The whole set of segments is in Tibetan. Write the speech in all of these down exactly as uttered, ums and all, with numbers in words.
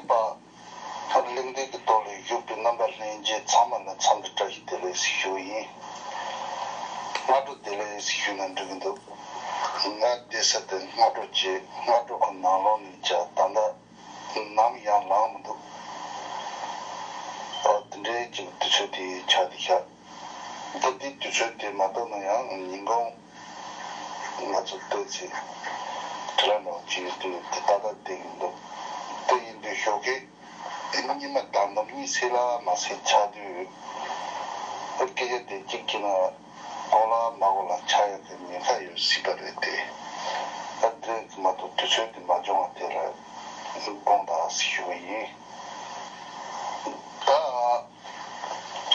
པ། གླེང་སྟེགས་ཀྱི་ཐོག་ལ་བཞུགས་པའི་རྣམ་པ་ལྷན་རྒྱས་ཚང་མ་ལ་འཚམས་འདྲི་བཀྲ་ཤིས་བདེ་ལེགས་ཞུ་བ་ཡིན། སྔ་དྲོ་བདེ་ལེགས་ཞུས་ན་འགྲིག་གི་འདུག་ང་བསྡད་ས་དེ་སྔ་དྲོ་བྱས། སྔ་དྲོ་གི་ནང་ལོགས་ནས་བྱས། ད་ལྟ་ནམ་ཡང་ལངས་མི་འདུག་ཨ། དེ་འདྲའི་ཅིག་དུས་ཚོད་དེ་ཆགས་བསྡད་ཤག་ད་ལྟའི་དུས་ཚོད་དེ་མ་གཏོགས་ན་ཡང་ཉིན་གུང་ང་ཚོ་ལྟོས་ཚེ་དྲི་ལན་འདྲ་བོ་ཅིག་ཡོད་དུས་དེ་ཏག་ཏག་བསྡད་ཀྱི་འདུག་དེ་ཡིན་དུས་ཞོགས་ཀས་ཉི་མ་ཟླ་འདོམ་གཉིས་སྲིད་ལ་མ་སྲིད་ཆགས་དུས། ཨ། སྐད་ཆ་དེ་གཅིག་བྱས་ན་གོ་ལ་མ་གོ་ལ་ཆགས་ཡག་གི་ཉེན་ཁ་ཡོད་སྲིད་པ་རེད་དེ། ཨ། དེ་མ་གཏོགས་དུས་ཚོད་དེ་མ་བྱུང་བ་དེ་ལ་དགོངས་དག་ཞུ་གི་ཡིན། ད་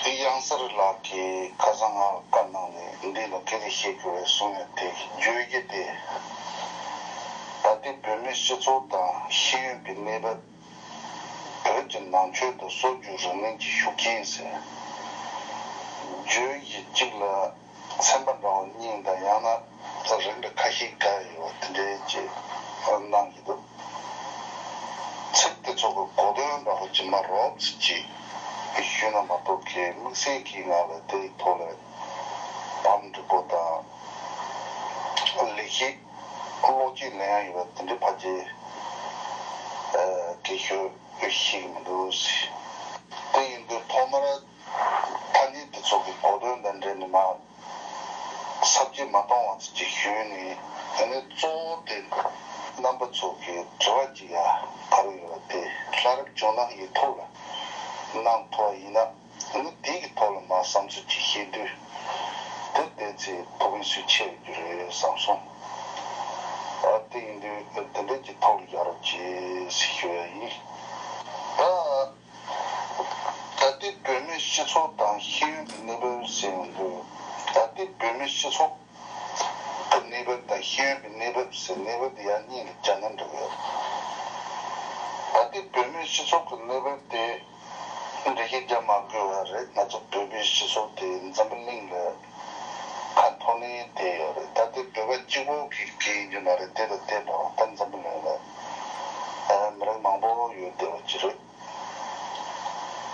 དེ་གཡང་གསར་ལགས་ཀྱིས་ཁ་སང་ང་ལ་བཀའ་གནང་ནས་འདི་ལ་སྐད་ཆ་བཤད་དགོས་རེད་གསུངས་ཡ་དེ་བརྗོད་གཞི་དེ། ད་ལྟའི་བོད་མིའི་སྤྱི་ཚོགས་དང་ཤེས་ཡོན་པའི་གནས་བབ། བོད་ཀྱི་ནང་ཆོས་དང་སྲོལ་རྒྱུན་རིག་གནས་ཀྱི་ཤུགས་རྐྱེན་ཟེར། བརྗོད་གཞི་གཅིག་ལ་ཚན་པ་འདྲ་བོ་གཉིས་དང་ཡང་ན་རིགས་འདྲ་ཁ་ཤས་བགོས་ཡོད་པ་དེ་འདྲའི་ཅིག་གནང་གི་འདུག་ཚིག་དེ་ཚོ་གི་གོ་དོན་འདྲ་བོ་ཅིག་མ་རོབ་ཙམ་ཅིག་ཞུས་ན་མ་གཏོགས་ཀྱི་དམིགས་བསལ་གྱིས་ང་ལ་དེའི་ཐོག་ལ་བམ་འབྲི་དགོས་དང་ལེགས་བཤད། བློ་སྐྱེད་ལེན་ཡ་ཡོད་པ་དེ་འདྲའི་ཕལ་ཆེར་ཨ་གལ་ཤོས་ཤེས་ཀྱི་མི་འདུག་དེ་ཡིན་དུས་ཐོག་མར་ཐ་སྙད་དེ་ཚོ་གི་གོ་དོན་དང་འབྲེལ་ནས་མར་ཟབ་རྒྱས་མ་གཏོང་བ་ཅིག་ཞུས་ནས། དེ་ནས་གཙོ་བོ་དེ་རྣམ་པ་ཚོ་གི་དྲི་བ་ཅིག་ཡ་ཕར་ཡོད་པ་དེ་ལྷ་རབ་ཇོ་ནང་གི་ཐོག་ལ་གནང་ཐུབ་པ་ཡིན་ན། ཨ་ནི་དེ་གི་ཐོག་ལ་མར་བསམ་ཚུལ་ཅིག་བཤད་དུས། དེ་བལྟས་ཚེ་ཐུགས་ཕན་གསོས་ཆེ་རྒྱུ་རེད་བསམ་སོང་། ཨ། དེ་ཡིན་དུས་དེ་འདྲ་གྱི་ཐོག་ལ་ཡ་རབས་ཅེས་ཞུ་ཡ་ཡིན། ད་ད་ལྟའི་བོད་མིའི་སྤྱི་ཚོགས་དང་ཤེས་ཡོན་གྱི་གནས་བབ་ཟེར་ཡོང་དུས། ད་ལྟའི་བོད་མིའི་སྤྱི་ཚོགས་ཀྱི་གནས་བབ་དང་ཤེས་ཡོན་གྱི་གནས་བབ་ཟེར། གནས་བབ་དེ་ཡང་གཉིས་ལ་སྦྱར་ན་འགྲིག་ཡོད། ད་ལྟའི་བོད་མིའི་སྤྱི་ཚོགས་ཀྱི་གནས་བབ་དེ། འགྲེལ་བཤད་རྒྱག་མ་དགོས་པ་རེད། ང་ཚོ་བོད་པའི་སྤྱི་ཚོགས་དེ་འཛམ་བུ་གླིང་ལ་ཁ་འཐོར་ནས་བསྡད་ཡོད་རེད། ད་ལྟའི་བོད་པ་གཅིག་པོ་གི་སྐད་ཡིན་རྒྱུ་མ་རེད། དེ་དང་དེ་འདྲ་བ་ད་འཛམ་བུ་གླིང་ལ་ཨ་མི་རིགས་མང་པོ་ཡོད་བསྡད་པ་ཅིག་རེད།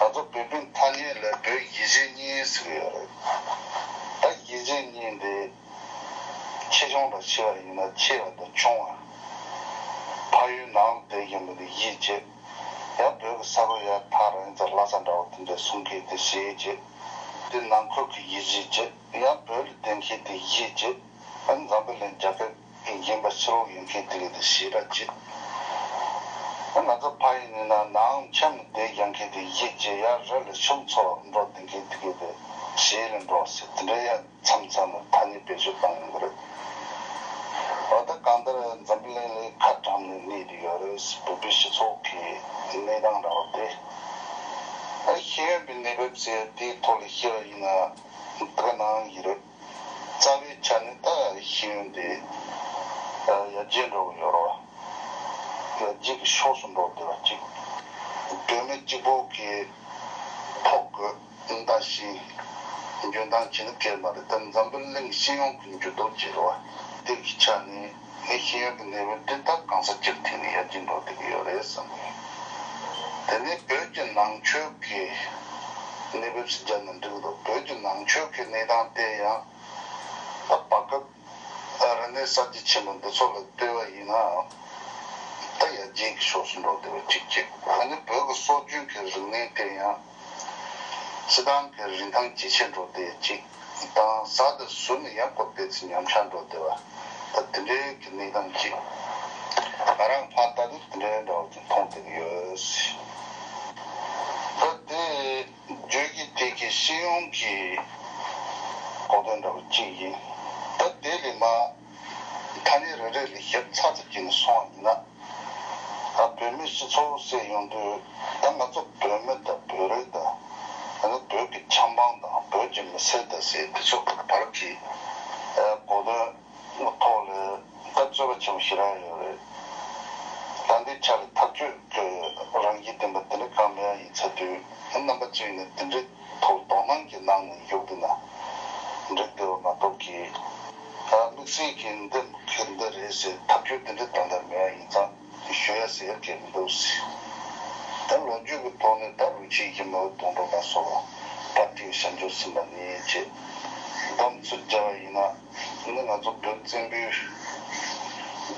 ང་ཚོ་བོད་པའི་ཐ་སྙད་ལ་བོད་ཡིག་གཞས་གཉིས་ཟེར་གྱི་ཡོད་རེད། ད་ཡིག་གཞས་གཉིས་འདི་ཆེ་ཆུང་འདྲ་ཆེ་བ་ཡིན་ན་ཆེ་བ་དང་ཆུང་བ། ཕ་ཡུལ་ནང་ལ་བསྡད་བཞིན་པ་འདི་ཡིག་བྱེད། ཡང་བོད་ཀྱི་ས་ཁུལ་ཡར་ཐག་རིང་ཙམ་ལྷ་ས་འདྲ་བོ་དེ་འདྲ་གསུང་མཁན་དེ་གཞས་བྱེད། དེ་ནང་ཁུལ་གྱི་ཡིག་གཟུགས་བྱེད། ཡང་བོད་ལ་བསྡད་མཁན་དེ་གཞས་བྱེད། ཨ། འཛམ་བུ་གླིང་རྒྱ་སྐད་ཡིན་པ་ཕྱི་ལོགས་ཡོད་མཁན་དེ་གས་དེ་གཞས་པ་བྱེད། ཨ། ང་ཚོ་ཕ་ཡུལ་ནས་ན་ནང་ཁྱིམ་ལ་བསྡད་བཞིན་མཁན་དེ་གཞས་བྱེད། ཡང་རི་ལ་ཕྱུགས་འཚོ་འགྲོ་བསྡད་མཁན་དེ་གས་དེ་གཞས་ལ་འགྲོ་ཟེར། དེ་འདྲ་ཡང་མཚམས་མཚམས་ལ་ཐ་སྙད་བེད་སྤྱོད་གཏོང་ཡོང་གི་རེད། འོ། ད་གང་ལྟར་འཛམ་བུ་གླིང་ལ་ཁ་གྲངས་ནས་གནས་བསྡད་ཡོད་རེད། བོད་པའི་སྤྱི་ཚོགས་ཀྱི་གནས་སྟངས་འདྲ་བ་དེ། ཨ། ཤེས་ཡོན་པའི་གནས་བབ་ཟེར་དེའི་ཐོག་ལ་བཤད་པ་ཡིན་ན་དེ་ག་ནང་བཞིན་རེད། རྩ་བའི་ཆ་ནས་ད་ཤེས་ཡོན་དེ་ཡར་རྒྱས་འགྲོ་གི་ཡོད་རེད་བ། ཡར་རྒྱས་ཀྱི་ཕྱོགས་སུ་འགྲོ་བསྡད་པ་གཅིག་དོན་མེད་གཅིག་པོ་གི་ཐོག་གི་ཟླ་བཞིན་འཇོན་ཐང་བྱེད་ནི་སྐལ་མ་རེད། ད་འཛམ་བུ་གླིང་སྤྱི་ཡོངས་ཀྱི་འགྱུར་ལྡོག་བྱེད་རོགས། དེ་གི་ཆ་ནས་ངས་ཤེས་ཡོན་གྱི་གནས་བབ་འདི་ལྟར་གང་ས་ཅིར་ཐད་ནས་ཡར་རྒྱས་འགྲོ་བསྡད་ཀྱི་ཡོད་རེད་བསམ་གི། དེ་ནས་བོད་ཀྱི་ནང་ཆོས་ཀྱི་གནས་བབ་ཟེར་རྒྱ་ནས་འགྲིག་འདུག་བོད་ཀྱི་ནང་ཆོས་ཀྱི་གནས་སྟངས་དེ་ཡང་ད་བར་སྐབས་རིག་གནས་གསར་བརྗེ་ཆེན་པོ་འདི་ཚོ་ལ་ལྟོས་པ་ཡིན་ན། ད་ཡར་རྒྱས་ཀྱི་ཕྱོགས་སུ་འགྲོ་བསྡད་པ་གཅིག་བྱས། ཨ་ནི་བོད་ཀྱི་སྲོལ་རྒྱུན་གྱི་རིག་གནས་དེ་ཡང་སྤྱི་བཏང་གི་རིན་ཐང་ཇེ་ཆེར་འགྲོ་བསྡད་ཅིག་དང་། ཟ་དང་ཟོས་ནས་ཡང་ཁོ་དེ་ཚོ་ཉམས་ཆག་འགྲོ་བསྡད་པ། ད་དེ་འདྲའི་གི་གནས་སྟངས་ཅིག་ང་རང་ཕར་ལྟ་དུས་དེ་འདྲའི་འདྲ་བ་ཅིག་མཐོང་བསྡད་ཀྱི་ཡོད། ད་དེ་བརྗོད་ཀྱི་དེ་གི་སྤྱི་ཡོངས་ཀྱི་གོ་དོན་འདྲ་བོ་གཅིག་ཡིན། ད་དེ་ལས་མ་ཐ་སྙད་རེ་རེ་ལ་ཞིབ་ཚགས་ཚུད་ཅིག་ནས་སོང་བ་ཡིན་ན། ད་བོད་མི་སྤྱི་ཚོགས་ཟེར་ཡོང་དུས། ད་ང་ཚོ་བོད་མི་དང་བོད་རིགས་དང་། ཨ་ནི་བོད་ཀྱི་ཆབ་འབངས་དང་བོད་ཀྱི་མི་སེར་དང་ཟེར་དེ་ཚོ་གི་བར་གྱི་གོ་དོན་ཐོག་ལ་ད་རྩོད་པ་ཆེན་པོ་ཞེ་དྲག་ཡོད་རེད། ད་ལྟའི་ཆ་ལ་ཐག་གཅོད་ཀྱི་རང་བཞིན་ལྡན་པ་དེ་འདྲ་གང་མེད་ཡ་ཡིན་ཚར་དུས། རྣམ་པ་ཚོས་ནི་དེ་འདྲའི་ཐོག་དོ་སྣང་གི་ནང་ནས་བཞུགས་འདུག་ན་འགྲིག་འདུག་མ་གཏོགས་ཀྱི། ད་དམིགས་བསལ་གྱི་འདི་གི་འདི་རེད་ཟེར་ཐག་གཅོད་དེ་འདྲ་ད་ལྟ་མེད་ཡ་ཡིན་ཙང་ཞུ་ཡ་ཟེར་ཡ་གལ་མི་འདུག་ཟེར། ད་ལོ་རྒྱུས་ཀྱི་ཐོག་ནས་ད་རུ་ཆེ་གི་མའོ་ཏུང་ཀྲོའུ་ལ་སོགས་པ་ཕར་ཁྲིད་བྱང་ཆུབ་སེམས་དཔའ་གནས་ཡས་བྱེད། སྡོམ་ཚུལ་བྱ་བ་ཡིན་ན། ནི་ང་ཚོ་བོད་བཙན་པོའི་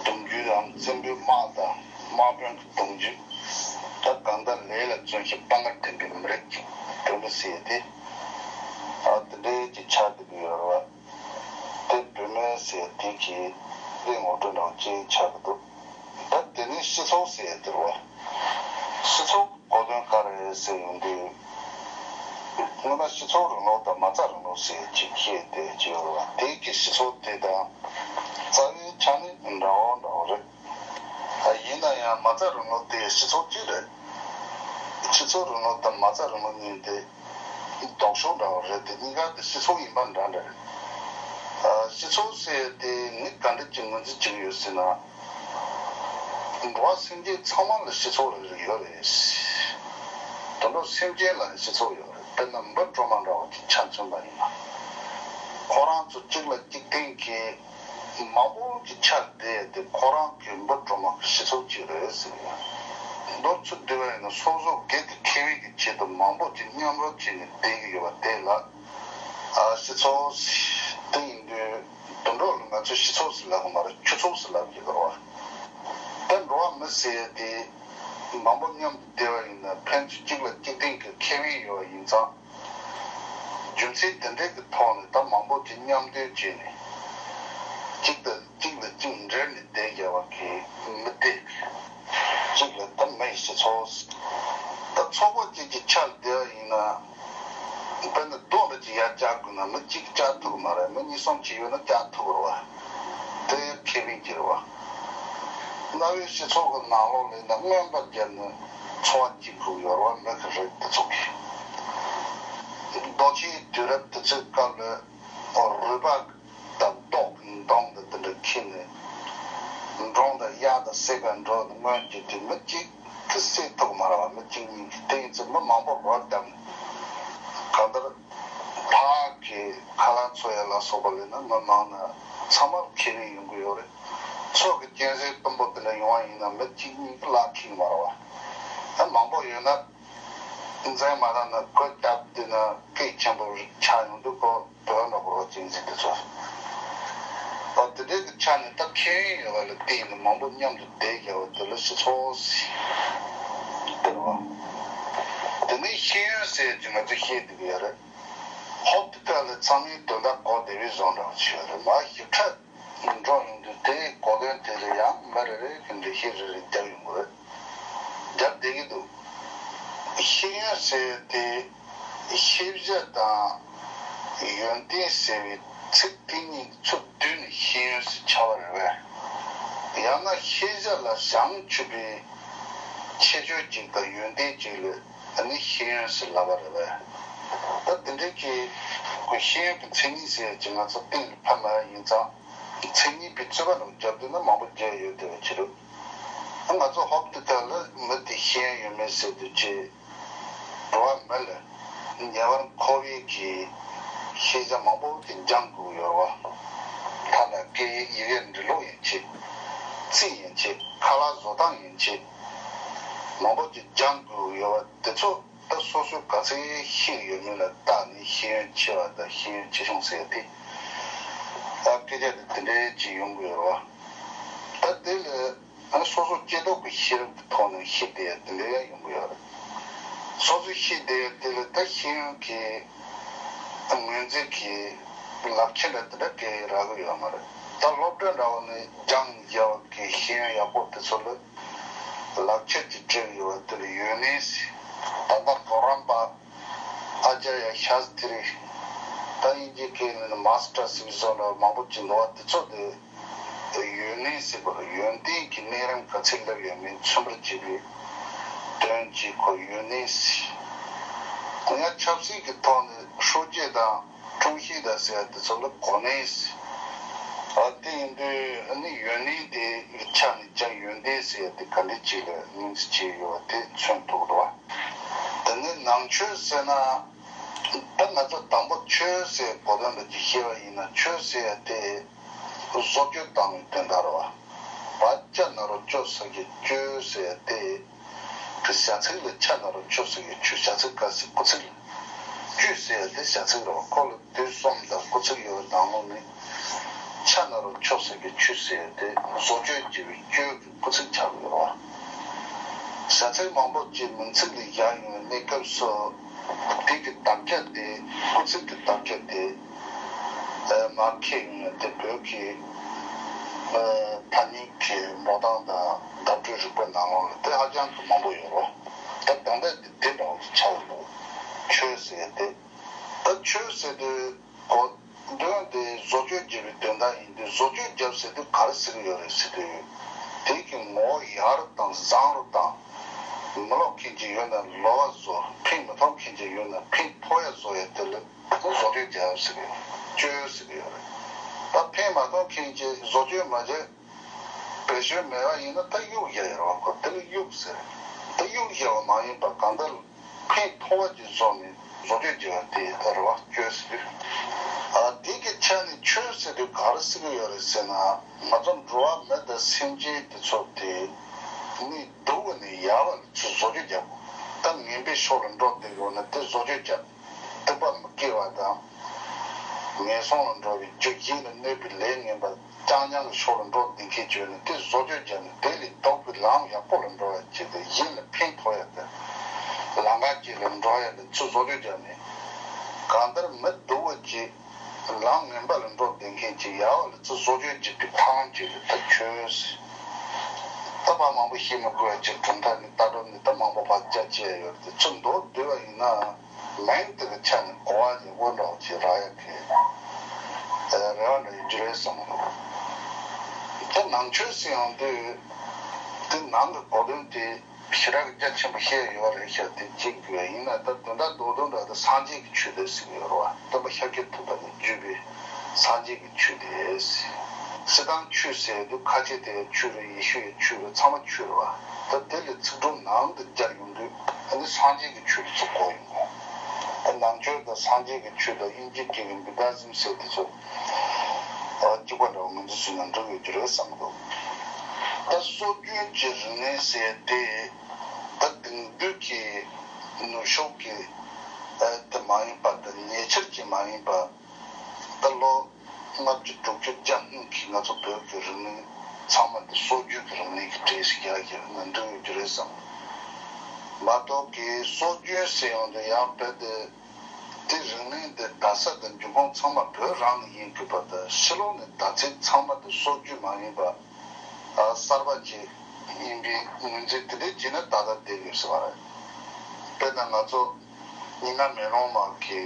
གདུང་རྒྱུད་དམ་བཙན་པོའི་དམག་དང་དམག་དཔོན་གྱི་གདུང་རྒྱུད། ད་གང་ལྟར་ལས་ལ་བརྩོན་ཞིང་དཔའ་ངར་ལྡན་པའི་མི་རིགས་ཀྱི་བོད་མི་ཟེར་ཏེ། ཨ་དེ་འདྲའི་ཅིག་ཆགས་བསྡད་ཀྱི་ཡོད་རེད་བ། དེ་བུད་མེད་ཟེར་དེ་གི་དེ་ངོ་སྤྲོད་འདྲ་བ་ཅིག་ཆགས་ཀྱི་འདུག་ད་དེ་ནས་སྤྱི་ཚོགས་ཟེར་དེ་རེད་བ། སྤྱི་ཚོགས་གོ་དོན་ག་རེ་ཟེར་ཡོང་དུས། སྔོན་མ་སྤྱི་ཚོགས་རིང་ལུགས་དང་མ་རྩ་རིང་ལུགས་ཟེར་ཅིག་བཤད་བསྡད་ཀྱི་ཡོད་རེད་བ། དེ་གི་སྤྱི་ཚོགས་དེ་དང་རྩ་བའི་ཆ་ནས་འདྲ་བོ་འདྲ་བོ་རེད། ཡིན་ན་ཡང་མ་རྩ་རིང་ལུགས་དེ་སྤྱི་ཚོགས་གཅིག་རེད། སྤྱི་ཚོགས་རིང་ལུགས་དང་མ་རྩ་རིང་ལུགས་གཉིས་དེ་ལྡོག་ཕྱོགས་འདྲ་བོ་རེད་དེ། གཉིས་ཀ་དེ་སྤྱི་ཚོགས་ཡིན་པ་འདྲ་འདྲ་རེད། སྤྱི་ཚོགས་ཟེར་དེ་ངས་ག་འདྲ་ཅིག་ངོས་འཛིན་བྱེད་ཀྱི་ཡོད་ཟེར་ན། འགྲོ་བ་སེམས་ཅན་ཚང་མ་ལ་སྤྱི་ཚོགས་རེ་རེ་ཡོད་རེད། དོན་དུ་སེམས་ཅན་ལ་སྤྱི་ཚོགས་ཡོད་རེད། དཔེར་ན་འབུ་སྲུ་མ་འདྲ་བོ་ཅིག་ཆ་མཚོན་པ་ཡིན་ན། ཁོ་རང་ཚོ་གཅིག་ལ་གཅིག་བརྟེན་གྱིས་མང་པོ་ཅིག་ཆགས་བསྡད་དེ་ཁོ་རང་གི་འབུ་སྲུ་མ་གི་སྤྱི་ཚོགས་ཅིག་རེད་ཟེར་ཡོད། མདོར་ཚུར་བསྡུས་པ་ཡིན་ན་སོ་སོ་སྒེར་གྱི་ཁེ་ཕན་གྱི་ཆེད་དུ་མང་པོ་ཅིག་མཉམ་རུབ་བྱས་ནས་བསྡད་ཀྱི་ཡོད་པ་དེ་ལ་ཨ་སྤྱི་ཚོགས་དེ་ཡིན་དུས། དུད་འགྲོ་ལ་ང་ཚོས་སྤྱི་ཚོགས་སུ་ལབ་གི་མ་རེད། ཁྱུ་ཚོགས་སུ་ལབ་ཀྱི་ཡོད་རེད་བ། ད་འགྲོ་བ་མི་ཟེར་ཡ་དེ་མང་པོ་མཉམ་དུ་བསྡད་པ་ཡིན་ན་ཕན་ཚུན་གཅིག་ལ་གཅིག་བརྟེན་གྱི་ཁེ་ཕན་ཡོད་པ་ཡིན་ཙང་། རྒྱུ་མཚན་དེ་འདྲའི་གི་ཐོག་ནས་ད་མང་པོ་ཅིག་མཉམ་སྡོད་བྱས་ནས་གཅིག་དང་གཅིག་ལ་གཅིག་འབྲེལ་ནས་བསྡད་བསྡད་པ་གི་མི་དེ་གཅིག་ལ་ད་མི་ཡི་སྤྱི་ཚོགས། ད་ཚོགས་པ་གཅིག་གི་ཆ་ལ་བསྡད་པ་ཡིན་ན། དཔེར་ན་རྡོ་འདྲ་ཅིག་ཡར་བཀྱག་དགོས་ན་མི་གཅིག་བཀྱག་ཐུབ་ཀྱི་མ་རེད། མི་གཉིས་གསུམ་ཅིག་ཡོད་ན་བཀྱག་ཐུབ་ཀྱི་རེད་བ། དེ་ཁེ་ཕན་གྱི་རེད་བ། གནའ་བོའི་སྤྱི་ཚོགས་ཀྱི་ནང་ལོགས་ལ་ཡིན་ན་རྔོན་པ་བརྒྱབ་ནས་འཚོ་བ་སྐྱེལ་དགོས་ཡོད་རེད་བ། མི་གི་རིགས་དེ་ཚོ་གིས། རྡོ་ཆས་དུས་རབས་དེ་ཚོའི་སྐབས་ལ་རུས་པ་དང་རྡོ་གི་མདོང་དང་དེ་འདྲ་ཁྱེར་ནས་འབྲོང་དང་གཡག་དང་བསད་ག་འགྲོ་ནས་རྔོན་བྱེད་དུས་མི་གཅིག་གིས་བསད་ཐུབ་མ་རེད་བ། མི་གཅིག་གཉིས་ཀྱིས། དེ་ཡིན་ཚེ་མི་མང་པོ་རོ་བརྒྱབ་ནས་གང་ལྟར་ཕར་གྱི་ཁ་ལག་འཚོ་ཡ་ལ་སོགས་པ་ལས་ན་མི་མང་ན་ཚང་མར་ཁེ་ཕན་ཡོང་གི་ཡོད་རེད། མཚོ་གི་གཅན་གཟན་དུམ་བུ་དེ་འདྲ་ཡོང་བ་ཡིན་ན་མི་གཅིག་གཉིས་ཀྱིས་གླགས་ཁེལ་གི་མ་རེད་བ། ད་མང་པོ་ཡོད་ན། འཛིང་མ་བཏང་ན་གོད་རྒྱབ་བསྡད་ན་སྐད་ཆེན་པོ་ཆགས་ཡོང་དུས་ཁོ་དོན་འགྲོ་གོ་རོགས་ཅན་ཟིན་དུ་ཚོ། ཨོ་དེ་འདྲའི་གི་ཆ་ནས་ད་ཁེ་ཡོད་པ་ལ་བརྟེན་ནས་མང་པོ་མཉམ་དུ་བསྡད་ཡོད་པ་དེ་ལ་སྤྱི་ཚོགས་ཟེར་བ། དེ་ནས་ཤེས་ཡོན་ཟེར་གྱི་ང་ཚོ་ཤེས་བསྡད་ཀྱི་ཡོད་རེད། ཧོབ་ཏེ་ཀ་ལ་ཚང་མའི་དོན་དག་གོ་བདེ་བའི་བཟོ་འདྲ་བ་ཞིག་ཡོད་རེད། མ་ཞིབ་ཕྲ་འགྲོ་ཡོང་དུས་དེའི་གོ་དོན་དེ་ལ་ཡང་མི་རེ་རེ་གི་འགྲེལ་བཤད་རེ་རེ་རྒྱབ་ཡོང་གི་རེད། རྒྱབ་བསྡད་ཀྱི་འདུག་ཤེས་ཡོན་ཟེར་དེ་ཤེས་བྱ་དང་ཡོན་ཏན་ཟེར་བའི་ཚིག་དེ་གཉིས་ཚུར་བསྡུས་ནས་ཤེས་ཡོན་ཟེར་ཆགས་པ་རེད་པས། ཡང་ན་ཤེས་བྱ་ལ་བྱང་ཆུབ་པའི་ཁྱད་ཆོས་ཅིག་དང་ཡོན་ཏན་ཅིག་ལ་ནི་ཤེས་ཡོན་ཟེར་ལབ་པ་རེད་པས། ད་དེ་འདྲའི་གི་ཁོ་ཤེས་ཡོན་གྱི་མཚན་ཉིད་ཟེར་ཡ་ཅིག་ང་ཚོ་གཏན་ལ་ཕབ་མ་ཡིན་ཙང་། མཚན་ཉིད་པའི་རྩོད་པ་རྣམས་རྒྱབ་བསྡད་ན་མང་པོ་རྒྱག་ཡོད་བསྡད་པ་ཅི་རེད། ང་ཚོ་ཧོབ་ཏེ་ཀ་ལ་མི་དེ་ཤེས་ཡོན་ཡོད་མེད་ཟེར་དུས་ཅི། འགྲོ་བ་མི་ལ་ཉེ་བར་མཁོ་བའི་གི་ཤེས་བྱ་མང་པོ་དེ་སྦྱང་དགོས་ཡོད་རེད་བ། ཐ་ན་སྐད་ཡིག་ཡི་གེ་འབྲི་ཀློག་ཡིན་ཆེད། རྩིས་ཡིན་ཆེད། ཁ་ལག་བཟོ་སྟངས་ཡིན་ཆེད། མང་པོ་ཅིག་སྦྱང་དགོས་ཡོད་པ་དེ་ཚོ་ད་སོ་སོས་ག་ཚད་ཤེས་ཡོད་མེད་ལ་བལྟས་ནས་ཤེས་ཡོན་ཆེ་བ་དང་ཤེས་ཡོན་ཆེ་ཆུང་ཟེར་ཏེ། ད་སྐད་ཆ་དེ་དེ་འདྲའི་ཅིག་ཡོང་གི་ཡོད་རེད་བ། ད་དེ་ལ་ཨ་ནི་སོ་སོ་སྐྱེ་སྟོབས་ཀྱི་ཤེས་རབ་ཀྱི་ཐོག་ནས་ཤེས་བསྡད་ཡ་དེ་འདྲ་ཡང་ཡོང་གི་ཡོད་རེད། སོ་སོས་ཤེས་བསྡད་ཡ་དེ་ལ་ད་ཤེས་ཡོན་གྱི་ངོས་འཛིན་གྱི་ལག་ཁྱེར་འདྲ་དེ་འདྲ་གང་ཡང་རག་གི་ཡོད་མ་རེད། ད་སློབ་གྲྭ་འདྲ་བོ་ནས་སྦྱངས་བཞག་པ་གི་ཤེས་ཡོན་ཡག་པོ་དེ་ཚོ་ལ་ལག་ཁྱེར་གྱིས་སྤྲད་ཀྱི་ཡོད་པ་དེ་ལ་ཡོན་ཏན་ཟེར། ད་ལྟ་གོ་རམས་པ་ཨ་ཅར་ཡ་ཤཱསྟྲི། ད་དབྱིན་ཇིའི་སྐད་ནས་མཱ་སི་ཊར་ཟེར་བཟོ་འདྲ་བ་མང་པོ་ཅིག་འདུག་བ། དེ་ཚོ་དེ། ཡོན་ཏན་ཟེར་བ་ལ་ཡོན་ཏན་གྱི་གནས་རིམ་ག་ཚད་སླེབས་ཡོད་མེད་མཚོན་པར་བྱེད་པའི་དོན་གྱིས་ཁོ་ཡོན་ཏན་ཟེར། ཡང་ཆབ་སྲིད་ཀྱི་ཐོག་ནས་ཧྲུའུ་ཅི་དང་ཀྲུང་ཞི་དང་ཟེར་བ་དེ་ཚོ་ལ་གོ་གནས་ཟེར། ཨ་དེ་ཡིན་དུས་ཨ་ནི་ཡོན་ཏན་དེ་ཡི་ཆ་ནས་ཀྱང་ཡོན་ཏན་ཟེར་བ་དེ་ག་འདྲ་ཅིག་ལ་ངོས་འཛིན་བྱས་ཡོད་པ་དེ་མཚོན་ཐུབ་འདུག་བ། དེ་ནས་ནང་ཆོས་ཟེར་ན། ད་ང་ཚོ་དང་པོ་ཆོས་ཟེར་གོ་དོན་འདྲ་ཅིག་བཤད་པ་ཡིན་ན་ཆོས་ཟེར་ཡ་དེ་བཟོ་བཅོས་བཏང་བའི་དོན་དག་རེད་བ། བ་ཅ་ན་རོ་ཅོ་ས་ཀྱི་བཅོས་ཟེར་ཡ་དེ་ གི་བྱ་ཚིག་ལ་ཕྱག་ན་རུ་མཆོག་ཟེར་གྱི་ཆོས། བྱ་ཚིག་གལ་སྲིད་སྐུལ་ཚིག་ལ་བཅོས་ཟེར་ཡ་དེ་བྱ་ཚིག་རེད་བ། ཁོ་ལ་དུས་གསུམ་དང་སྐུལ་ཚིག་ཡོད་པའི་ནང་ལོགས་ནས་ཕྱག་ན་རུ་མཆོག་ཟེར་གྱི་ཆོས་ཟེར་ཡ་དེ་བཟོ་བཅོས་བགྱི་བའི་བཅོས་ཀྱི་སྐུལ་ཚིག་ཆགས་ཡོད་རེད་བ། བྱ་ཚིག་མང་པོ་ཅིག་མིང་ཚིག་ལ་བཞག་ཡོང་བའི་གནས་སྐབས་སུ། དེ་གི་དག་ཆ་དེ། སྐུལ་ཚིག་གི་དག་ཆ་དེ། ཨ། མར་ཁེལ་ཡོང་ཡ་དེ་བོད་ཀྱི། ཨ། ཐ་སྙད་ཀྱི་འགྲོ་སྟངས་དང་བརྡ་སྤྲོད་རིག་པའི་ནང་ལོགས་ལ་དེ་ཧ་ཅང་གི་མང་པོ་ཡོད་རེད། ད་དོན་དག་དེ་དེ་འདྲ་བོ་ཆགས་ཡོད། ཆོས་ཟེར་ཡ་དེ། ད་ཆོས་ཟེར་དུས་གོ་དོན་དེ་བཟོ་བཅོས་བགྱི་བའི་དོན་དག་ཡིན་དུས། བཟོ་བཅོས་བརྒྱབ་ཟེར་དུས་ག་རེ་ཟེར་གྱི་ཡོད་རེད་ཟེར་དུས། དེ་གི་ངོ་བོ་ཡག་རུ་དང་བཟང་རུ་དང་། མི་སློབ་མཁན་ཅིག་ཡོད་ན་སློབ་པ་བཟོ། ཕན་མི་ཐོགས་མཁན་ཅིག་ཡོད་ན་ཕན་ཐོགས་ཡ་བཟོ་ཡ་དེ་ལ་བཟོ་བཅོས་བརྒྱབ་ཟེར་གྱི་ཡོད། བཅོས་ཟེར་གྱི་ཡོད་རེད། ད་ཕན་མ་ཐོགས་མཁན་ཅིག་བཟོ་བཅོས་མ་བྱས། བེད་སྤྱོད་མེད་པ་ཡིན་ན་ད་གཡུག་བཞག་ཡོད་རེད་བ། ཁོ་དེ་ལ་གཡུག་ཟེར། ད་གཡུག་བཞག་པ་མ་ཡིན་པ་གང་ལྟར་ཕན་ཐོགས་པ་ཅིག་བཟོ་ནས་བཟོ་བཅོས་བྱས་པ་དེ་རེད་བ། བཅོས་ཟེར་དུས། ཨ། དེ་གི་ཆ་ནས་ཆོས་ཟེར་དུས་ག་རེ་ཟེར་གྱི་ཡོད་རེད་ཟེར་ན། ང་ཚོ་འགྲོ་བ་མི་དང་སེམས་ཅན་དེ་ཚོ་དེ་ནི་སྡུག་པ་ནས་ཡག་པ་ལ་ཚུར་བཟོ་བཅོས་བརྒྱབ། ད་ངན་པའི་ཕྱོགས་ལ་འགྲོ་བསྡད་ཡོད་ན་དེ་བཟོ་བཅོས་བརྒྱབ། སྡིག་པ་མི་དགེ་བ་དང་། ངན་སོང་ལ་འགྲོ་བའི་རྒྱུ། གཞན་ལ་གནོད་པའི་ལས་ངན་པ། རྐྱང་རྐྱང་གི་ཕྱོགས་ལ་འགྲོ་བསྡད་མཁན་བྱུང་ན་དེ་བཟོ་བཅོས་བརྒྱབ་ནས་དེ་ལས་ལྡོག་པའི་ལམ་ཡག་པོ་ལ་འགྲོ་བ་བྱེད་དེ། གཞན་ལ་ཕན་ཐོགས་ཡ་དང་། ལམ་ཁ་ཅིག་ལ་འགྲོ་ཡ་ལ་ཚུར་བཟོ་བཅོས་བརྒྱབ་ནས། གང་ལྟར་མི་སྡུག་པ་ཅིག་ལམ་ངན་པ་ལ་འགྲོ་བསྡད་མཁན་ཅིག་ཡག་པ་ལ་ཚུར་བཟོ་བཅོས་བྱེད་པའི་ཐབས་ལམ་ཅིག་ལ་ད་ཆོས་ཟེར། ད་ཕར་མང་པོ་བཤད་མི་དགོས་པ་ཅིག་གྲུབ་མཐའ་ནས་ལྟ་གྲུབ་ནས་ད་མང་པོ་ཕར་རྒྱ་ཆེ་ཡ་ཡོད་རེད་དེ། ཚུར་མདོར་བསྡུས་པ་ཡིན་ན། མིང་དེ་གི་ཆ་ནས་གོ་བ་ཞིག་དབུ་འདྲ་བོ་ཞིག་རག་ཡ་གི་རེ་བ་འདྲ་ཡོད་རྒྱུ་རེད་བསམ་གི་འདུག་དེ་ནང་ཆོས་ཟེར་ཡོང་དུས། དེ་ནང་གི་གོ་དོན་དེ་ཞེ་དྲག་གི་རྒྱ་ཆེན་པོ་བཤད་ཡོད་རེད་ཤག་དེ་གཅིག་དགོས་ཡིན་ན། ད་དོན་དག་རྡོག་རྡོག་འདྲ་དེ་སངས་རྒྱས་ཀྱི་ཆོས་རེད་ཟེར་གི་ཡོད་རེད་བ། སྟོན་པ་ཤཱཀྱ་ཐུབ་པ་ནས་བརྒྱུད་པའི་སངས་རྒྱས་ཀྱི་ཆོས་དེ་རེད། སྤྱིར་བཏང་ཆོས་ཟེར་དུས་ཁ་ཆེ་དེ་ཡང་ཆོས་རེད། ཡེ་ཤུ་ཡང་ཆོས་རེད། ཚང་མ་ཆོས་རེད་བ། ད་དེ་ལས་ཚིག་གྲོགས་ནང་དུ་སྦྱར་ཡོང་དུས། ཨ་ནི་སངས་རྒྱས་ཀྱི་ཆོས་ལ་ཚུར་གོ་ཡོང་གོ། ཨ། ནང་ཆོས་དང་སངས་རྒྱས་ཀྱི་ཆོས་དང་དབྱིན་ཇི་སྐད་ཀྱི་བུ་དྷ་ཛིམ་ཟེར་དེ་ཚོ། ཨ། གཅིག་པ་འདྲ་བོ་ངོས་འཛིན་བྱས་ན་འགྲིག་ཡོད་རྒྱུ་རེད་བསམ་གི་འདུག་ད་སྲོལ་རྒྱུན་གྱི་རིག་གནས་ཟེར་དེ། ད་དེང་དུས་ཀྱི་ནུབ་ཕྱོགས་ཀྱི། ཨ། དེ་མ་ཡིན་པ་དང་ཉེ་ཆར་གྱི་མ་ཡིན་པ། ད་ལོ་ལྔ་བཅུ་དྲུག་ཅུ་བརྒྱ་སྔོན་གྱི་ང་ཚོ་བོད་ཀྱི་རིག་གནས་ཚང་མ་དེ་སྲོལ་རྒྱུན་གྱི་རིག་གནས་ཀྱི་གྲས་ཤིག་རྒྱག་རྒྱག་ན་འགྲིག་ཡོད་རྒྱུ་རེད་བསམ། མ་གཏོགས་ཀྱི་སྲོལ་རྒྱུན་ཟེར་ཡོང་དུས་ཡང་རྦད་དེ་དེ་རིག་གནས་འདི་ད་ས་དང་འབྱུང་ཁུངས་ཚང་མ་བོད་རང་ནས་ཡིན་དགོས་པ་དང་། ཕྱི་ལོགས་ནས་ད་ཚིག་ཚང་མ་དེ་སྲོལ་རྒྱུན་མ་ཡིན་པ། ཨ། གསར་པ་ཅིག་ཡིན་པའི་ངོས་འཛིན་དེ་འདྲའི་བྱས་ན་ད་ལྟ་བསྡད་ཡོད་ཟེར་བ་རེད། དཔེར་ན་ང་ཚོ་སྙན་ངག་མེ་ལོང་མ་གི་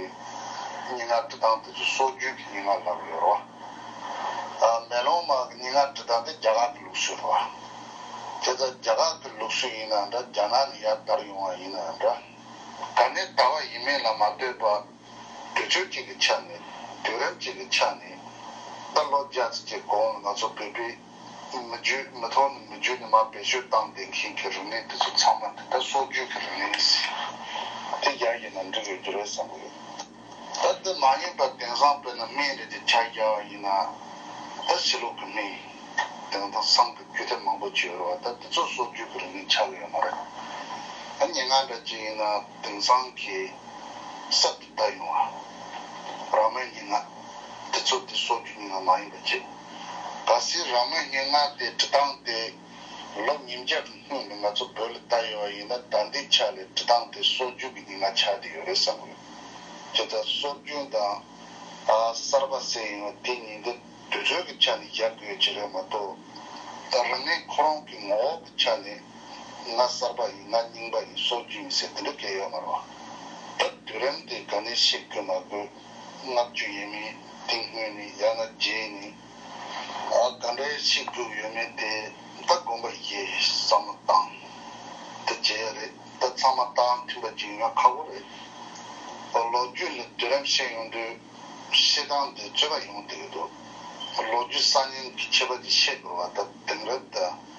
སྙན་ངག་འབྲི་སྟངས་དེ་ཚོ་སྲོལ་རྒྱུན་གྱི་སྙན་ངག་ལབ་ཡོད་རེད་བ། ཨ། མེ་ལོང་མ་གི་སྙན་ངག་འབྲི་སྟངས་དེ་རྒྱ་གར་གྱི་ལུགས་སྲོལ་རེད་བ། དེ་ལྟར་རྒྱ་གར་གྱི་ལུགས་སྲོལ་ཡིན་ན་འདྲ། རྒྱ་ནག་ནས་ཡར་དར་ཡོང་བ་ཡིན་ན་འདྲ། ག་ནས་དར་བ་ཡིན་མིན་ལ་མ་ལྟོས་པར། དུས་ཚོད་ཅིག་གི་ཆ་ནས། དུས་རིམ་ཅིག་གི་ཆ་ནས། ད་ལོ་བརྒྱ་ཙམ་གྱི་གོང་ལ་ང་ཚོ་བོད་པའི་མི་རྒྱུད། མི་ཐོག་ནས་མི་རྒྱུད་ནས་མར་བེད་སྤྱོད་བཏང་བསྡད་མཁན་གྱི་རིག་གནས་དེ་ཚོ་ཚང་མ་དེ་ད་སྲོལ་རྒྱུན་གྱི་རིག་གནས་ཟེར། དེ་རྒྱག་ཡིན་ན་འགྲིག་ཡོད་རྒྱུ་རེད་བསམ་གྱི་ཡོད། ད་དེ་མ་ཡིན་པ་དེང་སང་དཔེར་ན་སྨན་རེད་དེ་ཆ་བཞག་པ་ཡིན་ན། ད་ཕྱི་ལོགས་ཀྱི་སྨན། དེང་སང་གི་རྒྱུ་དེ་མང་པོ་ཅིག་ཡོད་རེད་བ། ད་དེ་ཚོ་སྲོལ་རྒྱུན་གྱི་རིག་གནས་ཆགས་ཀྱི་ཡོད་མ་རེད། ད་སྙན་ངག་འདྲ་ཅིག་ཡིན་ན་དེང་སང་གི་གསར་དུ་བཏབ་ཡོང་བ་རང་མོས་སྙན་ངག་དེ་ཚོ་དེ་སྲོལ་རྒྱུན་སྙན་ངག་མ་ཡིན་པ་བྱེད། གལ་སྲིད་རང་མོས་སྙན་ངག་དེ་འབྲི་སྟངས་དེ་ལོ་ཉིས་བརྒྱ་གི་སྔོན་ལ་ང་ཚོ་བོད་ལ་བཏབ་ཡོད་པ་ཡིན་ན། ད་ལྟའི་ཆ་ལ་འབྲི་སྟངས་དེ་སྲོལ་རྒྱུན་གྱི་སྙན་ངག་ཆགས་བསྡད་ཡོད་རེད་བསམ་གྱི་ཡོད། དེ་ལྟར་སྲོལ་རྒྱུན་དང་། ཨ། གསར་པ་ཟེར་ཡོང་བ་དེ་གཉིས་འདི་དུས་ཚོད་ཀྱི་ཆ་ནས་བཞག་དགོས་ཀྱི་རེད་མ་གཏོགས། ད་རིག་གནས་ཁོ་རང་གི་ངོ་བོ་གི་ཆ་ནས་ང་གསར་པ་ཡིན། ང་རྙིང་པ་ཡིན། སྲོལ་རྒྱུན་ཡིན་ཟེར་དེ་འདྲ་གང་ཡང་ཡོད་མ་རེད་བ། ད་དུས་རིམ་དེ་ག་ནས་བཤད་དགོས་མ་དགོས། ལྔ་བཅུ་ཡས་མས་དེ་སྔོན་ནས་ཡང་ན་རྗེས་ནས། ཨ། ག་འདྲ་བཤད་དགོས་ཡོད་མེད་དེ་ད་དགོངས་པ་བཞེས། བསམ་བློ་བཏང་། དེ་བྱས་ཡ་རེད། ད་ཚང་མ་ལྟ་མཐུན་པ་ཅིག་ཡོང་ཡ་ཁག་པོ་རེད། ལོ་རྒྱུས་ལ་དུས་རིམ་བཤད་ཡོང་དུས། བཤད་སྟངས་དེ་རྩོད་པ་ཡོང་བསྡད་ཀྱི་འདུག་ལོ་རྒྱུས་གསར་རྙིང་གི་ཁྱད་པར་དེ་བཤད་དགོས་པ། ད་དེང་རབས་དང་།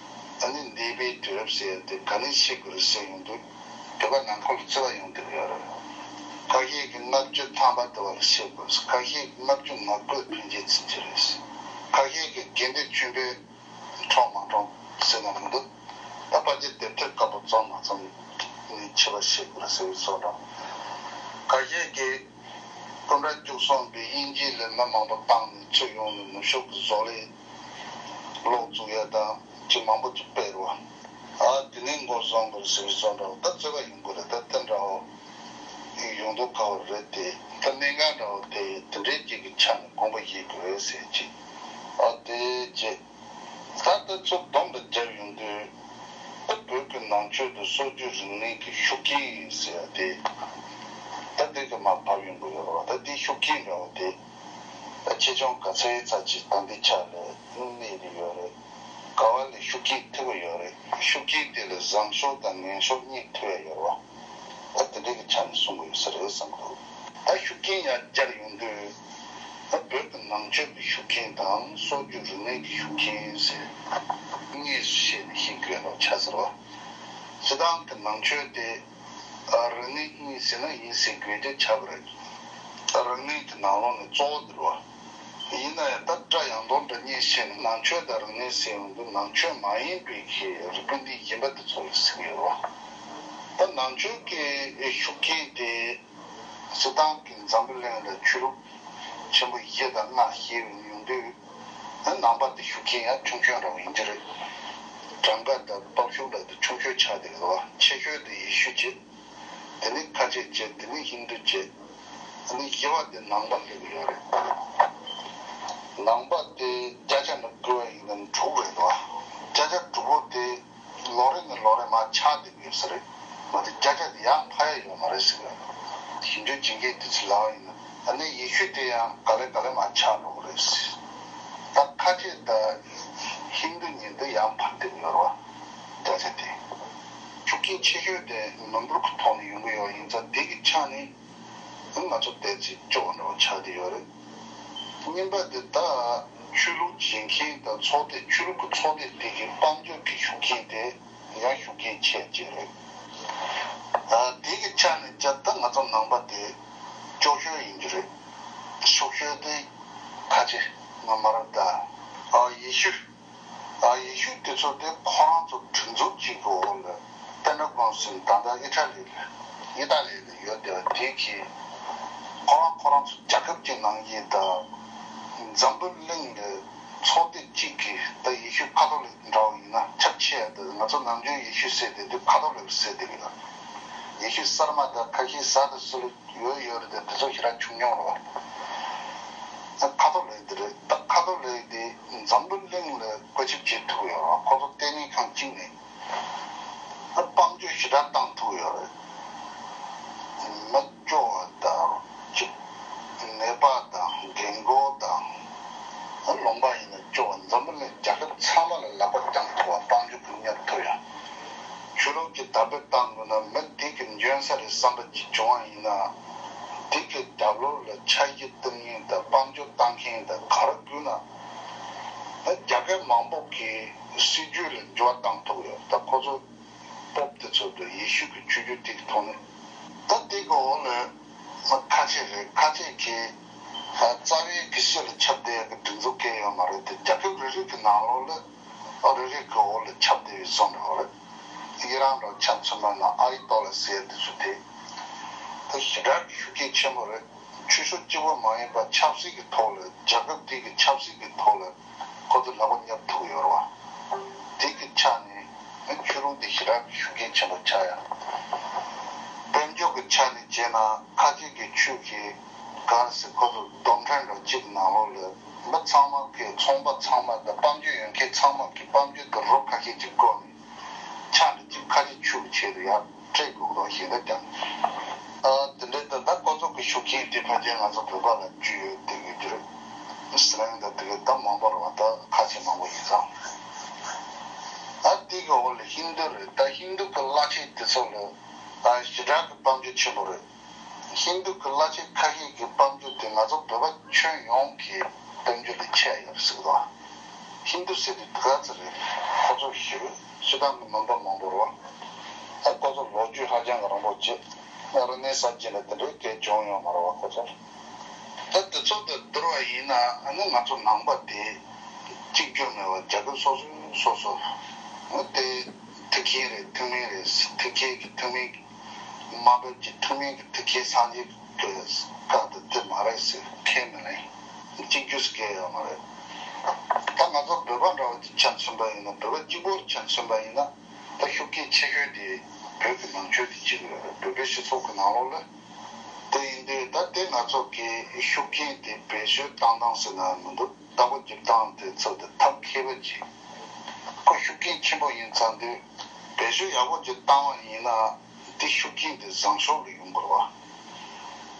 ཨ་ནི་འདས་པའི་དུས་རབས་ཟེར་ཡ་དེ་ག་ནས་བཤད་དགོས་རེད་ཟེར་ཡོང་དུས། བོད་པ་ནང་ཁུལ་ལ་རྩོད་པ་ཡོང་བསྡད་ཀྱི་ཡོད་རེད། ཁ་ཤས་ཀྱིས་ལྔ་བཅུ་ཐམ་པ་དེ་བ་ལ་བཤད་དགོས། ཁ་ཤས་ཀྱིས་ལྔ་བཅུ་ང་དགུ་ཕན་ཆད་ཚིག་གཅིག་རེད། ཁ་ཤས་ཀྱིས་དགེ་འདུན་ཆོས་འཕེལ་འཁྲུངས་མ་འཁྲུངས་ཟེར་ན་མི་འདུག་ད་ དཔལ་འབྱོར་དེབ་ཐེར་དཀར་པོ་ཙམ་མ་ཙམ་ནས་ཆེ་བ་ཤེས་དགོས་ཟེར་བའི་བཟོ་འདྲ། ཁ་ཤས་ཀྱིས་སྐུ་འདྲ་བཅུ་གསུམ་པའི་དབྱིན་ཇིའི་ལས་མི་མང་པོ་བཏང་ནས་ཚུར་ཡོང་ནས་ནུབ་ཕྱོགས་ཀྱི་བཟོ་ལས་ལོག་བཙུགས་ཡ་དང་ཅིག་མང་པོ་ཅིག་སྤེལ་རོ། ཨ་དེ་ནས་མགོ་བཟུང་དགོས་ཟེར་བའི་བཟོ་འདྲ། ད་རྩོད་པ་ཡོང་དགོས་རེད། ད་དེ་འདྲ་བོ་ཡོང་དུས་ཁག་པོ་རེད་དེ། ད་གནད་འགག་འདྲ་བོ་དེ་དེ་འདྲའི་ཅིག་གི་ཆ་ནས་དགོངས་པ་བཞེས་དགོས་རེད་ཟེར་ཅིག་ཨ་དེ་ཅིག་ད་ལྟ་ཚུར་སྡོམ་དུ་བརྒྱབ་ཡོང་དུས། ད་བོད་ཀྱི་ནང་ཆོས་དང་སྲོལ་རྒྱུན་རིག་གནས་ཀྱི་ཤུགས་རྐྱེན་ཟེར་ཡ་དེ། ད་དེ་གི་མར་བབས་ཡོང་གི་ཡོད་རེད་བ། ད་དེའི་ཤུགས་རྐྱེན་འདྲ་བོ་དེ། ད་ཆེ་ཆུང་ག་ཚོད་ཡིན་ཙང་ཅིག་ད་འདི་ཆ་ལ་གནས་ནས་ཡོད་རེད། ག་བ་ལས་ཤུགས་རྐྱེན་ཐེབས་ཀྱི་ཡོད་རེད། ཤུགས་རྐྱེན་དེ་ལ་བཟང་ཕྱོགས་དང་ངན་ཕྱོགས་གཉིས་ཐེབས་ཡ་ཡོད་རེད་བ། ད་དེ་འདྲའི་གི་ཆ་ནས་གསུང་གི་ཡོད་ས་རེད་བསམ་གི་འདུག་ད་ཤུགས་རྐྱེན་ཡར་སྦྱར་ཡོང་དུས། ད་བོད་ཀྱི་ནང་ཆོས་ཀྱི་ཤུགས་རྐྱེན་དང་སྲོལ་རྒྱུན་རིག་གནས་ཀྱི་ཤུགས་རྐྱེན་ཟེར་དངོས་སུ་བཤད་ནས་ཤེས་དགོས་ལོ་ཆ་ཟེར་བ། སྤྱི་བཏང་གི་ནང་ཆོས་དེ་རིག་གནས་གཉིས་ཟེར་ན་ཡིན་ཟེར་དགོས་ཀྱི་ཆགས་པ་རེད། རིག་གནས་ཀྱི་ནང་ལོགས་ནས་གཙོ་བོ་འདུག་བ། ཡིན་ན་ཡང་ད་སྒྲ་ཡང་དོན་འདྲ་གཉིས་བཤད་ནས་ནང་ཆོས་དང་རིག་གནས་ཟེར་ཡོང་དུས་ནང་ཆོས་མ་ཡིན་པའི་གི་རིག་པ་འདི་ཡིན་པ་དེ་ཚོ་ལ་ཟེར་གི་ཡོད་རེད་བ། ད་ནང་ཆོས་ཀྱི་ཤུགས་རྐྱེན་དེ་སྤྱི་བཏང་གི་འཛམ་བུ་གླིང་ལ་ཆོས་ལུགས་ཆེན་པོ་བཞི་དང་ལྔ་ཞེས་ཡོང་དུས། ནང་པ་དེ་ཤུགས་རྐྱེན་ཡང་ཆུང་ཆུང་འདྲ་བོ་ཡིན་གྱི་རེད། གྲངས་ཀ་དང་སྟོབས་ཤུགས་ལ་དེ་ཆུང་ཆུང་ཆགས་བསྡད་ཀྱི་རེད་བ། ཆེ་ཤོས་དེ་ཡེ་ཤུ་བྱས། དེ་ནས་ཁ་ཆེ་བྱས། དེ་ནས་ཧིན་དུ་བྱས། དེ་ནས་བཞི་བ་དེ་ནང་པ་སླེབས་ཀྱི་ཡོད་རེད། ནང་པ་དེ་བརྒྱ་ཆ་ནས་བགོས་པ་ཡིན་ན་དྲུག་རེད་དོ། བརྒྱ་ཆ་དྲུག་པོ་དེ་ལོ་རེ་ནས་ལོ་རེ་མར་ཆག་བསྡད་ཀྱི་ཡོད་ས་རེད། མ་གཏོགས་བརྒྱ་ཆ་དེ་ཡར་འཕར་ཡ་ཡོད་མ་རེད་ཟེར་གི་ཡོད། ཞིབ་འཇུག་བྱེད་མཁན་དེ་ཚོས་ལབ་པ་ཡིན་ན། ཨ་ནི་ཡེ་ཤུ་དེ་ཡང་ག་ལེ་ག་ལེ་མར་ཆག་འགྲོ་གི་རེད་ཟེར། ད་ཁ་ཆེ་ད་ཧིན་དུ་ཉིད་དུ་ཡང་འཕར་བསྡད་ཀྱི་ཡོད་རེད་བ། བརྒྱ་ཆ་དེ། ཤུགས་རྐྱེན་ཆེ་ཤོས་དེ་ནོར་བུ་གི་ཐོག་ནས་ཡོང་གི་ཡོད་ཡིན་ཙང་དེ་གི་ཆ་ནས། ང་ཚོ་བལྟས་ཚེ་སྐྱོ་བོ་འདྲ་བོ་ཆགས་བསྡད་ཡོད་རེད། གཉིས་པ་དེ་ད་ཆོས་ལུགས་བྱེད་མཁན་དང་ཚོགས་སྡེ། ཆོས་ལུགས་ཀྱི་ཚོགས་སྡེ་དེ་གི་དཔལ་འབྱོར་གྱི་ཤུགས་རྐྱེན་དེ་ཡང་ཤུགས་རྐྱེན་ཆེ་ཆེ་རེད། ཨ་དེ་གི་ཆ་ནས་བྱས་ད་ང་ཚོ་ནང་པ་དེ་སྐྱོ་ཤོས་ཡིན་གྱི་རེད། ཤུགས་ཤོས་དེ་ཁ་ཆེ་ང་མ་རབས་ད་ཨ་ཡེ་ཤུ། ཨ་ཡེ་ཤུ་དེ་ཚོ་དེ་ཁོ་རང་ཚོ་སྒྲིག་འཛུགས་གཅིག་གི་འོག་ལ་སྟན་ན་ཀོང་སིན་ད་ལྟ་ཨི་ཊ་ལི་ལ་ཨི་ཏཱ་ལི་ལ་ཡོད་བསྡད་པ་དེ་གིས་ཁོ་རང་ཁོ་རང་ཚོ་རྒྱལ་ཁབ་ཀྱི་ནང་གི་ད་འཛམ་བུ་གླིང་ལ་ཚོགས་སྡེ་གཅིག་གིས་ད་ཡེ་ཤུ་ཁ་ཐོ་ལིག་འདྲ་བོ་ཡིན་ན་ཁྱབ་ཆེ་ཡ། ད་ང་ཚོ་ནམ་རྒྱུན་ཡེ་ཤུ་ཟེར་བསྡད་དུས་ཁ་ཐོ་ལིག་ཟེར་བསྡད་ཀྱི་ཡོད། ཡེ་ཤུ་གསར་མ་ད་ཁ་ཤས་གཟའ་དང་སུ་ལ་ཡོད་ཡོད་རེད་དེ། དེ་ཚོ་ཞེ་དྲག་ཆུང་ཆུང་རེད་བ། ཁ་ཐོ་ལིག་དེ་རེད། ད་ཁ་ཐོ་ལིག་དེ་འཛམ་བུ་གླིང་ལ་བཀོད་ཁྱབ་བྱེད་ཐུབ་ཡོད་རེད་བ། ཁོ་ཚོ་ལྟེ་གནས་ཁང་གཅིག་ནས་དཔལ་འབྱོར་ཞེ་དྲག་བཏང་ཐུབ་ཡོད་རེད། མི་སྐྱོ་བ་དང་ཅིག་ནད་པ་དང་རྒན་རྒོན་དང་ལུང་པ་ཡིན་ན་སྐྱོ་བ། འཛམ་བུ་གླིང་རྒྱལ་ཁབ་ཚང་མ་ལ་ལག་པ་བརྐྱང་ཐུབ་པ། དཔལ་འབྱོར་གྱི་མཉམ་ཐུབ་ཡ། ཆོས་ལུགས་ཀྱི་དར་སྤེལ་བཏང་དགོས་ན་མི་དེ་གི་འཇོན་ས་རེད་བསམ་པ་ཅིག་བྱུང་བ་ཡིན་ན། དེ་གི་རྒྱབ་ལོགས་ལ་འཆར་གཞི་གཏོང་མཁན་དང་དཔལ་འབྱོར་བཏང་མཁན་དང་ག་རེ་དགོས་ན། ཨ་རྒྱལ་ཁབ་མང་པོ་གི་སྲིད་ཇུས་ལ་འགྱུར་བ་བཏང་ཐུབ་ཡོད། ད་ཁོ་ཚོ་པོབ་དེ་ཚོ་དང་ཡེ་ཤུ་གི་ཆོས་བརྒྱུད་དེ་གི་ཐོག་ནས། ད་དེ་གི་འོག་ལ་མི་ཁ་ཆེ་རེད། ཁ་ཆེ་གི་རྩ་བའི་གི་སྲིད་ལ་ཁྱབ་བསྡད་ཡ་གི་སྒྲིག་འཛུགས་གང་ཡོད་མ་རེད་དེ། རྒྱལ་ཁབ་རེ་རེ་གི་ནང་ལོགས་ལ། ཨ་རེ་རེ་གི་འོག་ལ་ཁྱབ་བསྡད་པའི་བཟོ་འདྲ་བ་རེད། ཨི་རན་འདྲ་ཆ་མཚོན་པ་ན་ཨ་ཡི་ཏོ་ལ་ཟེར་དེ་ཚོ་དེ། ད་ཞེ་དྲག་གི་ཤུགས་རྐྱེན་ཆེན་པོ་རེད། ཆོས་ཕྱོགས་གཅིག་པོ་མ་ཡིན་པར་ཆབ་སྲིད་ཀྱི་ཐོག་ལ། རྒྱལ་ཁབ་དེ་གི་ཆབ་སྲིད་ཀྱི་ཐོག་ལ་ཁོ་ཚོ་ལག་པ་བརྐྱང་ཐུབ་ཡོད་རེད་བ། དེ་གི་ཆ་ནས་ཨ་ཆོས་ལུགས་དེ་ཞེ་དྲག་གི་ཤུགས་རྐྱེན་ཆེན་པོ་ཆགས་ཡ། དཔལ་འབྱོར་གྱི་ཆ་ནས་བྱས་ན་ཁ་ཆེ་གི་ཆོས་ཀྱི་ག་རེ་ཟེར། ཁོ་ཚོ་སྡོམ་ཁྲལ་འདྲ་གཅིག་ནང་ལོགས་ལ་མི་ཚང་མ་གི་ཚོང་པ་ཚང་མ་དང་དཔལ་འབྱོར་ཡོད་མཁན་ཚང་མ་གི་དཔལ་འབྱོར་དེ་རོ་ཁ་ཤས་ཅིག་བསྐོར་ནས་ཆ་འདྲ་གཅིག་ཁ་ཆེ་ཆོས་ཀྱི་ཆེད་དུ་ཡར་སྤྲད་དགོས་དོ་ཞེ་དྲག་ཀྱང་། ཨ་དེ་འདྲའི་དོན་དག་ཁོ་ཚོ་གི་ཤུགས་རྐྱེན་དེ་ཕལ་ཆེར་ང་ཚོ་བོད་པ་ལ་རྒྱུས་ཡོད་དེ་ཡོད་རྒྱུ་རེད། སི་རང་ད་དེ་གི་ད་མང་པོ་རེད་བ། ད་ཁ་ཆེ་མང་པོ་ཡིན་ཙང་། ཨ་དེ་གི་འོག་ལ་ཧིན་དུ་རེད། ད་ཧིན་དུ་གི་བླ་ཆེན་དེ་ཚོ་ལ་ཨ་ཞེ་དྲག་གི་དཔལ་འབྱོར་ཆེན་པོ་རེད། ཧིན་དུ་གི་བླ་ཆེན་ཁ་ཤས་ཀྱི་དཔལ་འབྱོར་དེ་ང་ཚོ་བོད་པ་ཁྱོན་ཡོངས་ཀྱི་དཔལ་འབྱོར་ལས་ཆེ་ཡོད་ཟེར་གི་འདུག་ཧིན་དུ་ཟེར་དུས་དེ་ག་ཚོད་རེད། ཁོ་ཚོ་ཞེ་པོ་སྤྱིར་བཏང་གི་མི་འདྲ་མང་པོ་རེད་བ། ཨ་ཁོ་ཚོ་ལོ་རྒྱུས་ཧ་ཅང་གི་རིང་པོ་བྱས། ང་རང་ནས་ས་བྱས་ནས་དེ་འདྲའི་སྐད་བྱུང་ཡོད་མ་རེད་བ་ཁོ་ཚོ། ད་དེ་ཚོ་དང་བསྡུར་བ་ཡིན་ན་ཨ་ནི་ང་ཚོ་ནང་པ་དེ་གཅིག་གྱུར་མེད་པ་རྒྱལ་ཁབ་སོ་སོ་སོ་སོ་ཨ་དེ། ཐུགས་འགན་རེད། ཐུགས་མིན་རེད། ཐུགས་འགན་གྱི་ཐུགས་མིན། དམའ་འབེབས་ཀྱི་ཐུགས་མིན་གྱི་ཐུགས་འགན་སངས་རྒྱས་ཀྱི་བཀའ་དང་དེ་མ་རེད་ཟེར་ཁས་མི་ལེན། གཅིག་གྱུར་སྐད་ཡོད་མ་རེད། ད་ང་ཚོ་བོད་པ་འདྲ་བོ་ཅིག་ཆ་མཚོན་པ་ཡིན་ན། བོད་པ་གཅིག་པོར་ཆ་མཚོན་པ་ཡིན་ན། ད་ཤུགས་རྐྱེན་ཆེ་ཤོས་དེ་བོད་ཀྱི་ནང་ཆོས་དེ་གཅིག་རེད། བོད་པའི་སྤྱི་ཚོགས་ཀྱི་ནང་ལོགས་ལ། དེ་ཡིན་དུས་ད་དེ་ང་ཚོ་གི་ཤུགས་རྐྱེན་དེ་བེད་སྤྱོད་བཏང་སྟངས་ཟེར་ན་མི་འདུག་བདག་པོ་རྒྱབ་སྟངས་དེ་ཚོ་དེ་ཐབས་མཁས་པ་ཅིག་ཁོ་ཤུགས་རྐྱེན་ཆེན་པོ་ཡིན་ཚར་དུས་བེད་སྤྱོད་ཡག་པོ་ཅིག་བཏང་བ་ཡིན་ན། དེ་ཤུགས་རྐྱེན་དེ་བཟང་ཕྱོགས་ལ་ཡོང་དགོས་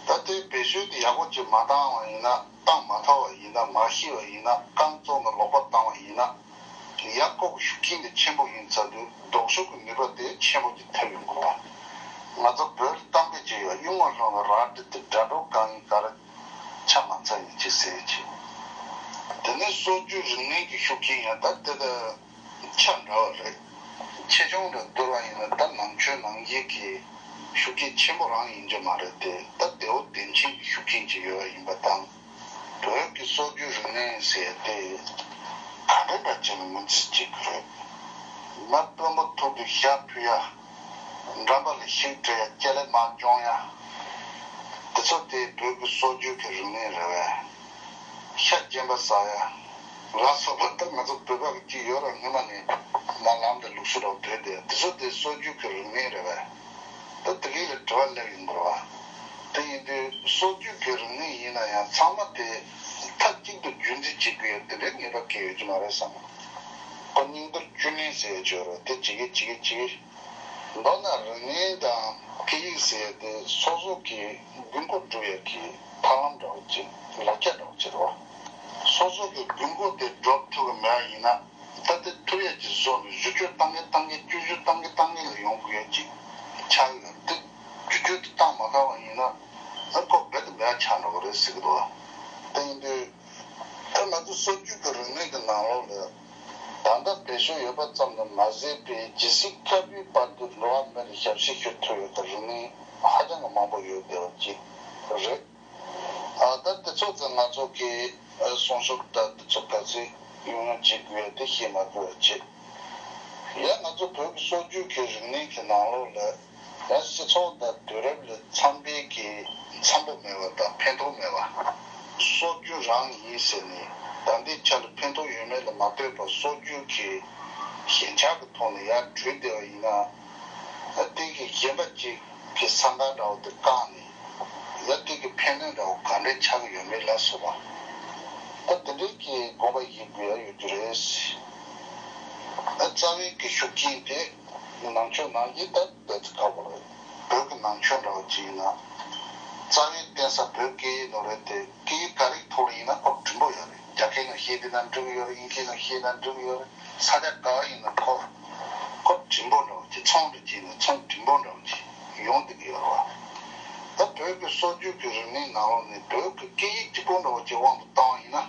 པ། ད་དེ་བེད་སྤྱོད་དེ་ཡག་པོ་ཅིག་མ་བཏང་བ་ཡིན་ན། བཏང་མ་ཐུབ་པ་ཡིན་ན། མ་ཤེས་པ་ཡིན་ན། རྐང་བཙུགས་ནས་ལོག་པ་བཏང་བ་ཡིན་ན། ཡང་ཁོ་གི་ཤུགས་རྐྱེན་དེ་ཆེན་པོ་ཡིན་ཚར་དུས་ལྡོག་ཕྱོགས་ཀྱི་ནུས་པ་དེ་ཆེན་པོ་ཅིག་ཐེབས་ཡོང་དགོས་པ། ང་ཚོ་བོད་ལ་གཏམ་དཔེ་ཅིག་ཡོད། གཡུལ་ངོ་ལྷུང་བའི་རལ་གྲི་དེ་དགྲ་གྲོགས་གང་ཡིན་ག་རེ་ཆ་མ་ཚང་ཡིན་ཅིག་ཟེར་ཅིག་དེ་ནས་སྲོལ་རྒྱུན་རིག་གནས་ཀྱི་ཤུགས་རྐྱེན་ཡང་ད་དེ་དང་ཆ་འདྲ་བ་རེད། ཆེ་ཆུང་འདྲ་བསྡུར་བ་ཡིན་ན། ད་ནང་ཆོས་ནང་བཞིན་གྱི་ཤུགས་རྐྱེན་ཆེན་པོ་རང་ཡིན་རྒྱུ་མ་རེད་དེ། ད་དེའོ་དེ་འཆིང་གི་ཤུགས་རྐྱེན་ཅིག་ཡོད་པ་ཡིན་པ་དང་། བོད་ཀྱི་སྲོལ་རྒྱུན་རིག་གནས་ཟེར་དེ་ག་འདྲ་འདྲ་བྱས་ནས་ངོས་འཛིན་བྱེད་ཀྱི་རེད། མ་དཔོན་པོ་ཐུག་དུས་ཞྭ་ཕུད་ཡ། འགྲམ་པ་ལ་ཤིག་སྤྲད་ཡ། ལྕེ་ལེ་མར་རྒྱོང་ཡ། དེ་ཚོ་དེ་བོད་ཀྱི་སྲོལ་རྒྱུན་གྱི་རིག་གནས་རེད་པས། ཤ་རྗེན་པ་ཟ་ཡ་ལ་སོགས་པ། ད་ང་ཚོ་བོད་པ་གི་ཅིག་ཡོད་ར། སྔོན་མ་ནས་མ་ལམ་དང་ལུགས་སྲོལ་ར་བོད་དེ། དེ་ཚོ་དེ་སྲོལ་རྒྱུན་གྱི་རིག་གནས་རེད་པས། ད་དེ་གའི་ལ་དྲི་བ་སླེབས་ཡོང་གི་རེད་པ། དེ་ཡིན་དུས་སྲོལ་རྒྱུན་གྱི་རིག་གནས་ཡིན་ན་ཡང་ཚང་མ་དེ་མཐའ་གཅིག་ཏུ་རྒྱུན་འཛིན་བྱེད་དགོས་ཡ་དེ་འདྲའི་ངེས་པ་གང་ཡང་ཡོད་ཀྱི་མ་རེད་བསམ། ཁོ་སྙིང་དར་བཅུད་ལེན་ཟེར་ཡ་ཅིག་ཡོད་རེད། དེ་བྱེད་ཀྱི་བྱེད་ཀྱི་བྱེད་ཀྱི། མདོར་ན་རིག་གནས་དང་སྐད་ཡིག་ཟེར་ཡ་དེ་སོ་སོ་གི་དགོས་མཁོ་སྒྲུབ་ཡ་གི་ཐབས་ལམ་འདྲ་བོ་ཅིག་ལག་ཆ་འདྲ་བོ་ཅིག་རེད་པ། སོ་སོ་གི་དགོས་མཁོ་དེ་སྒྲུབ་ཐུབ་ཀྱི་མེད་པ་ཡིན་ན། ད་དེ་ཐུབ་ཡ་ཅིག་བཟོ་ནས་བསྒྱུར་བཅོས་བཏང་གི་བཏང་གི་བསྒྱུར་བཅོས་བཏང་གི་བཏང་གི་ལ་ཡོང་དགོས་ཡ་ཅིག་ཆགས་ཡོད་དེ། བསྒྱུར་བཅོས་དེ་བཏང་མ་ཐུབ་པ་ཡིན་ན། ཨ་ཁོ་རྦད་དེ་མེད་པ་ཆགས་འགྲོ་གི་རེད་ཟེར་གི་འདུག་པ། དེ་ཡིན་དུས་ད་ང་ཚོ་སྲོལ་རྒྱུན་གྱི་རིག་གནས་ཀྱི་ནང་ལོགས་ལ་ད་ལྟ་བེད་སྤྱོད་ཡོད་པ་ཙམ་དུ་མ་ཟད་པའི་ཇི་སྲིད་སྐྱབས་ཡུལ་བར་དུ་འགྲོ་བ་མི་ལ་ཞབས་ཕྱི་ཞུ་ཐུབ་ཡོད་པའི་རིག་གནས་ཧ་ཅང་གི་མང་པོ་ཡོད་བསྡད་པ་ཅིག་རེད། ཨ་ད་དེ་ཚོ་ཚོ་ང་ཚོ་གི་ཨ་སྲུང་སྐྱོབ་དང་དེ་ཚོ་ག་ཚོད་ཡོང་ཡོང་བྱེད་དགོས་ཡ་དེ་ཤེས་མ་དགོས་པ་བྱེད། ཡང་ང་ཚོ་བོད་ཀྱི་སྲོལ་རྒྱུན་གྱི་རིག་གནས་ཀྱི་ནང་ལོགས་ལ་ཡང་སྤྱི་ཚོགས་དང་དུས་རབས་ལ་འཚམ་པའི་གི་འཚམ་པོ་མེད་པ་དང་ཕན་ཐོགས་མེད་པ། སྲོལ་རྒྱུན་རང་ཡིན་ཟེར་ནས་ད་ལྟའི་ཆ་ལ་ཕན་ཐོགས་ཡོད་མེད་ལ་མ་ལྟོས་པར་སྲོལ་རྒྱུན་གྱི་ཞེན་ཆགས་ཀྱི་ཐོག་ནས་ཡར་དྲུད་བསྡད་པ་ཡིན་ན། ཨ་དེ་གི་གཞན་པ་གཅིག་གི་ས་འགག་འདྲ་བོ་དེ་བཀག་ནས། ཡ་དེ་གི་ཕན་གནོད་འདྲ་བོ་ག་འདྲས་ཆགས་ཀྱི་ཡོད་མེད་ལ་སོགས་པ། ད་དེ་འདྲས་ཀྱི་དགོངས་པ་བཞེས་དགོས་ཡ་ཡོད་རྒྱུ་རེད། ཨ་རྩ་བའི་གི་ཤུགས་རྐྱེན་དེ་ནང་ཆོས་ནང་བཞིན་ད་བོད་ཀྱི་ཁ་བོ་རེད། བོད་ཀྱི་ནང་ཆོས་འདྲ་བོ་ཅིག་ཡིན་ན། རྩ་བའི་བརྟེན་ས་བོད་སྐད་ཡིག་ནོ་རེད་དེ། སྐད་ཡིག་ག་རེའི་ཐོག་ལ་ཡིན་ན་ཁོ་བྲིན་པོ་ཡོད་རེད། རྒྱ་སྐད་ནང་བཤད་དེ་ན་འགྲིག་ཡོད་རེད། དབྱིན་སྐད་ནང་བཤད་ན་འགྲིག་ཡོད་རེད། ས་ཆ་ག་ཡིན་ན་ཁོ་ཁོ་བྲིན་པོ་འདྲ་བོ་ཅིག་ཚོང་འདྲ་ཅིག་ཡིན་ན་ཚོང་བྲིན་པོ་འདྲ་བོ་ཅིག་ཡོང་བསྡད་ཀྱི་ཡོད་རེད་བ། ད་བོད་ཀྱི་སྲོལ་རྒྱུན་གྱི་རིག་གནས་ནང་ལོགས་ནས་བོད་ཀྱི་སྐད་ཡིག་གཅིག་པོ་འདྲ་བོ་ཅིག་དབང་དུ་བཏང་བ་ཡིན་ན།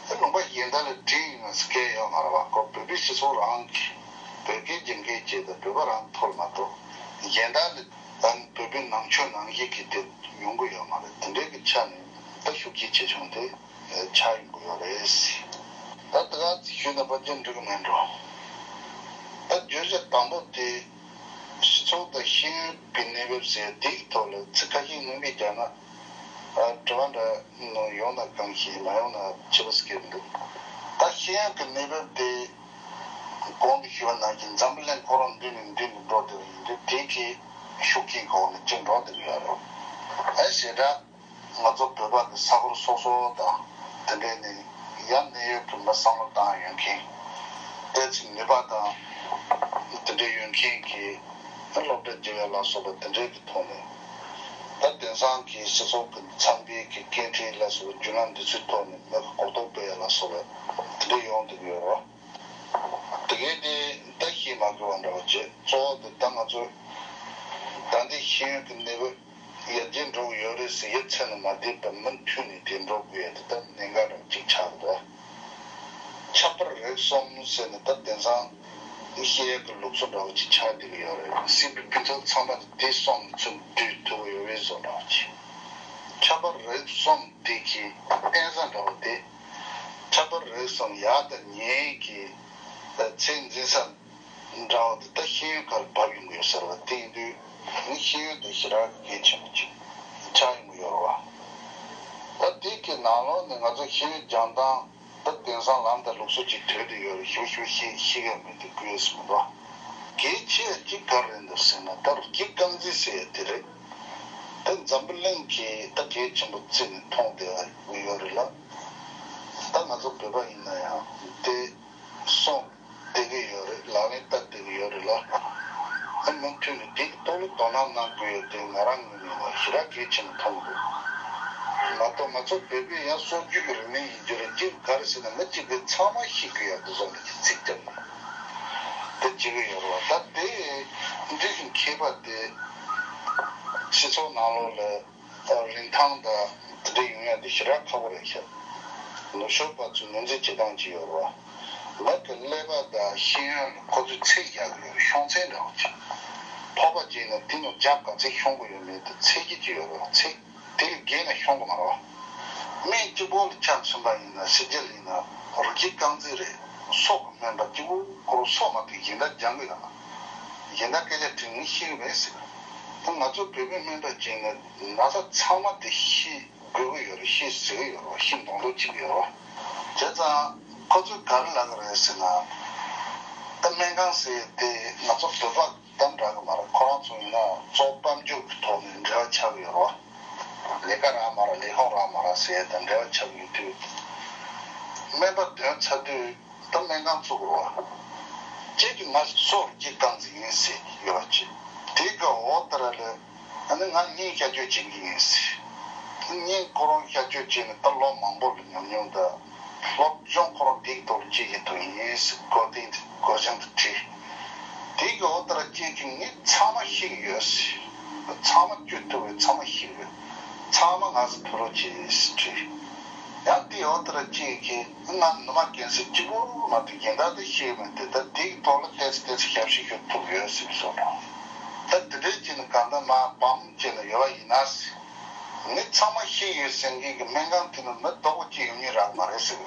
ད་ལུང་པ་གཞན་དག་ལ་བྲིས་ཡིན་ན་སྐད་ཡོད་མ་རེད་བ། ཁོ་བོད་པའི་སྤྱི་ཚོགས་རང་གི་བོད་སྐད་སྦྱོང་མཁན་ཅིག་དང་བོད་པ་རང་ཐོག་མ་གཏོགས་གཞན་དག་ལ་ཨ་བོད་པའི་ནང་ཆོས་ནང་བཞིན་གྱི་དེ་ཡོང་གི་ཡོད་མ་རེད། དེ་འདྲའི་གི་ཆ་ནས་ད་ཤུགས་རྐྱེན་ཆེ་ཆུང་དེ་ཆགས་ཡོང་གི་ཡོད་རེད། ད་དེ་ག་ཞུས་ན་ཕལ་ཆེར་འགྲིག་གི་མེད་འགྲོ། ད་བརྗོད་བྱ་དང་པོ་དེ་སྤྱི་ཚོགས་དང་ཤེས་ཡོན་གྱི་གནས་བབ་ཟེར་དེའི་ཐོག་ལ་ཚིག་ཁ་ཤས་སྙིང་བསྡུས་བརྒྱབ་ན། ཨ་དྲི་བ་འདྲ་ཡོང་ན་གང་ཞིག་མ་ཡོང་ན་ཆེ་བ་སྐྱེ་འདུག་ད་ཤེས་ཡོན་གྱི་གནས་བབ་དེ་གོང་དུ་ཞུས་པ་ནང་བཞིན་འཛམ་བུ་གླིང་ཁོ་རང་མདུན་ནས་མདུན་དུ་འགྲོ་བསྡད་པ་ཡིན་དུས། དེ་གི་ཤུགས་རྐྱེན་གོང་ནས་ཅིག་འགྲོ་བསྡད་ཀྱི་ཡོད་རེད། ཨ་ཞེ་དྲག་ང་ཚོ་བོད་པ་གི་ས་ཁུལ་སོ་སོ་དང་དེ་འདྲས་ནས་ཡང་གནད་ཡོད་གི་མི་བསམ་བློ་བཏང་ཡོད་མཁན། ཏོག་ཙམ་ནུས་པ་དང་དེ་འདྲས་ཡོད་མཁན་གྱི་སློབ་གྲྭ་རྒྱག་ཡ་ལ་སོགས་པ་དེ་འདྲས་ཀྱི་ཐོག་ནས། ད་དེང་སང་གི་སྤྱི་ཚོགས་ཀྱི་འཚམས་པའི་གི་སྐད་འཕྲིན་ལ་སོགས་པའི་བརྒྱུད་ལམ་འདི་ཚོའི་ཐོག་ནས་མི་གི་གོ་རྟོགས་སྤེལ་ཡ་ལ་སོགས་པ་དེ་འདྲས་ཡོང་བསྡད་ཀྱི་ཡོད་རེད། དེ་གས་དེ་ད་ཤེས་མ་དགོས་པ་འདྲ་བོ་བྱས། གཙོ་བོ་དེ་ད་ང་ཚོ་ད་ལྟའི་ཤེས་ཡོན་གྱི་གནས་བབ་ཡར་རྒྱས་འགྲོ་གི་ཡོད་རེད་ཟེར་ཡ་མཚན་ལ་མ་བསྡད་པར་མུ་མཐུད་ནས་དེ་འགྲོ་དགོས་ཡ་དེ་ད་གནད་འགག་འདྲ་བོ་ཅིག་ཆགས་འདུག་ཁྱད་པར་རིགས་གསུམ་ཟེར་ནས་ད་དེང་སང་བཤད་ཡ་གི་ལུགས་སྲོལ་འདྲ་བོ་ཅིག་ཆགས་བསྡད་ཀྱི་ཡོད་རེད། སྲིད་པའི་ཕུན་ཚོགས་ཚང་མ་དེ་དེ་གསུམ་ཚུར་བསྡུས་ཐུབ་ཀྱི་ཡོད་པའི་བཟོ་འདྲ་བོ་ཅིག་ཁྱད་པར་རིགས་གསུམ་དེ་གི་རྟེན་ས་འདྲ་བོ་དེ། ཁྱད་པར་རིགས་གསུམ་ཡག་དང་ཉེས་ཀྱི་ཚད་འཛིན་ས་ འདྲ་བ་དེ་ད་ཤེས་ཡོན་ཁར་བབས་ཡོང་གི་ཡོད་ཟེར་བ་དེ་ཡིན་དུས། ནི་ཤེས་ཡོན་དེ་ཞེ་དྲག་གི་གལ་ཆེན་པོ་ཅིག་ཆགས་ཡོང་གི་ཡོད་རེད་བ། ད་དེ་གི་ནང་ལོགས་ནས་ང་ཚོ་ཤེས་ཡོན་སྦྱང་སྟངས། ད་དེང་སང་ལམ་དང་ལུགས་སྲོལ་ཅིག་དོད་དེ་ཡོད་རེད། ཞུ་ཞུ་ཤེས་ཤེས་ཀྱི་མེད་དུ་བསྐུལ་ཡོད་སྲིད་མི་འདུག་གལ་ཆེ་ཅིག་ག་རེ་འདུག་ཟེར་ན། ད་རུ་སྐྱེ་རྐང་འཛིན་ཟེར་ཡ་དེ་རེད། ད་འཛམ་བུ་གླིང་གིས་ད་གལ་ཆེན་པོ་བརྩིས་ནས་མཐོང་བསྡད་ཡོད་རེད་ལ། ད་ང་ཚོ་བོད་པ་ཡིན་ན་ཡང་དེ་སོང་བསྡད་ཀྱི་ཡོད་རེད། ལག་ལེན་བསྟར་བསྡད་ཀྱི་ཡོད་རེད་ལ། ད་མུ་མཐུད་ནས་དེ་གི་ཐོག་ལ་དོ་སྣང་གནང་དགོས་ཡོད་དེ་ང་རང་ངོས་ནས་ཡང་ཞེ་དྲག་གལ་ཆེན་པོ་མཐོང་གི་འདུག་མ་གཏོགས་ང་ཚོ་བོད་པའི་ཡང་སྲོལ་རྒྱུན་གྱི་རིག་གནས་ཡིན་རྒྱུ་རེད། གཅིག་ག་རེ་ཟེར་ན་མི་གཅིག་གིས་ཚང་མ་ཤེས་དགོས་ཡ་དེ་བཟོ་འདྲ་གི་ཚིག་རྒྱབ་ནས་དེ་བྱེད་ཀྱི་ཡོད་རེད་བ། ད་དེ་འདི་བཞིན་མཁས་པ་དེ་སྤྱི་ཚོགས་ནང་ལོགས་ལ་རིན་ཐང་དང་དེ་འདྲ་ཡོང་ཡ་དེ་ཞེ་དྲག་ཁག་པོ་རེད་ཤག་ནུབ་ཕྱོགས་པ་ཚོས་ངོས་འཛིན་བྱེད་སྟངས་ཅིག་ཡོད་རེད་བ། མི་གི་ཀླད་པ་དང་ཤེས་ཡོན་ལ་ཁོ་ཚོས་ཚད་རྒྱག་གི་ཡོད་རེད། ཤོང་ཚད་འདྲ་བོ་ཅིག་ཕོར་པ་བརྗེས་ནས་དེ་ནང་ཇ་ག་ཚད་ཤོང་གི་ཡོད་མེད་དེ་ཚད་གཞི་ཅིག་ཡོད་རེད་བ། ཚད་དེ་ལས་བརྒལ་ནས་ཤོང་གི་མ་རེད་བ། སྨན་གཅིག་པོ་ལ་ཆ་མཚོན་པ་ཡིན་ན་ཕྱི་རྒྱལ་ཡིན་ན་རི་སྐྱེས་རྐང་འཛིན་རེད། སྲོག་གི་སྨན་པ་གཅིག་པོ་ཁོ་རང་སྲོག་མ་ཐུག་གཞན་དག་སྦྱང་གི་ཡོད་ན། གཞན་དག་སྐད་ཆ་དྲིས་ངས་ཤེས་གི་མེད་ཟེར། ད་ང་ཚོ་བོད་པའི་སྨན་པ་ཅིག་ནི་ན་ཚ་ཚང་མ་དེ་ཤེས་དགོས་ཀྱི་ཡོད་རེད། ཤེས་ཟེར་གི་ཡོད་རེད། ཤེས་མདོག་མདོག་བྱེད་ཀྱི་ཡོད་རེད། བྱས་ཙང་ཁོ་ཚོས་ག་རེ་ལབ་གི་རེད་ཟེར་ན། ད་སྨན་ཁང་ཟེར་དེ་ང་ཚོ་བོད་པ་དང་འདྲ་གི་མ་རེད། ཁོ་རང་ཚོ་ཡིན་ན་གཙོ་བོ་དཔལ་འབྱོར་གྱི་ཐོག་ནས་འབྲེལ་བ་ཆགས་ཀྱི་ཡོད་རེད་བ། ལས་ཀ་རག་མ་རག་ལས་ཁུངས་རག་མ་རག་ཟེར་ཡ་དང་འབྲེལ་བ་ཆགས་ཀྱི་ཡོད་དུས། སྨན་པ་འདོན་ཚར་དུས་ད་སྨན་ཁང་བཙུགས་རོགས། གཅིག་གིས་ང་སྲོག་རི་སྐྱེས་རྐང་འཛིན་ཡིན་ཟེར་ཡོད་པ་ཅིག་དེ་གི་འོག་ལྟར་ལ་ཨ་ནི་ང་གཉེན་གཤགས་བཅོས་བྱེད་ཀྱི་ཡིན་ཟེར། གཉེན་ཁོ་རང་གཤགས་བཅོས་བྱས་ནས་ད་ལོ་མང་པོ་ལ་ཉམས་མྱོང་དང་སློབ་སྦྱོང་ཁོ་རང་དེ་གི་ཐོག་ལ་བྱེད་ཀྱི་ཐུག་ཡིན་ཟེར། གོ་དེ་གོ་ཞང་དུ་ཁྲིད། དེ་གི་འོག་ལྟར་གཅིག་གིས་ངས་ཚང་མ་ཤེས་ཀྱི་ཡོད་ཟེར། ཚང་མ་བཅོས་ཐུབ་པའི་ཚང་མ་ཤེས་ཀྱི་ཡོད། ཚང་མ་ང་ཚོ་ཕུལ་རོགས་བྱེད་ཟེར་ཁྲིད། ཡང་དེའི་འོག་ལྟར་གཅིག་གིས་ང་ནུ་མ་རྒན་ཟེར་གཅིག་པོ་མ་གཏོགས་གཞན་དག་དེ་ཤེས་མེད་དེ། ད་དེ་གི་ཐོག་ལ་ཏོག་ཙམ་ཏོག་ཙམ་ཞབས་ཕྱི་ཞུ་ཐུབ་ཡོད་ཟེར་བཟོ་འདྲ། ད་དེ་འདྲའི་ཅིག་ནི་གང་ལྟར་མ་བམ་ཅིག་ནི་ཡོད་པ་ཡིན་ན་ཟེར། ངས་ཚང་མ་ཤེས་ཡོད་ཟེར་མཁན་གྱི་སྨན་ཁང་དེ་ནི་མི་རྡོག་པོ་གཅིག་ཡོང་མཁན་རག་མ་རེད་ཟེར་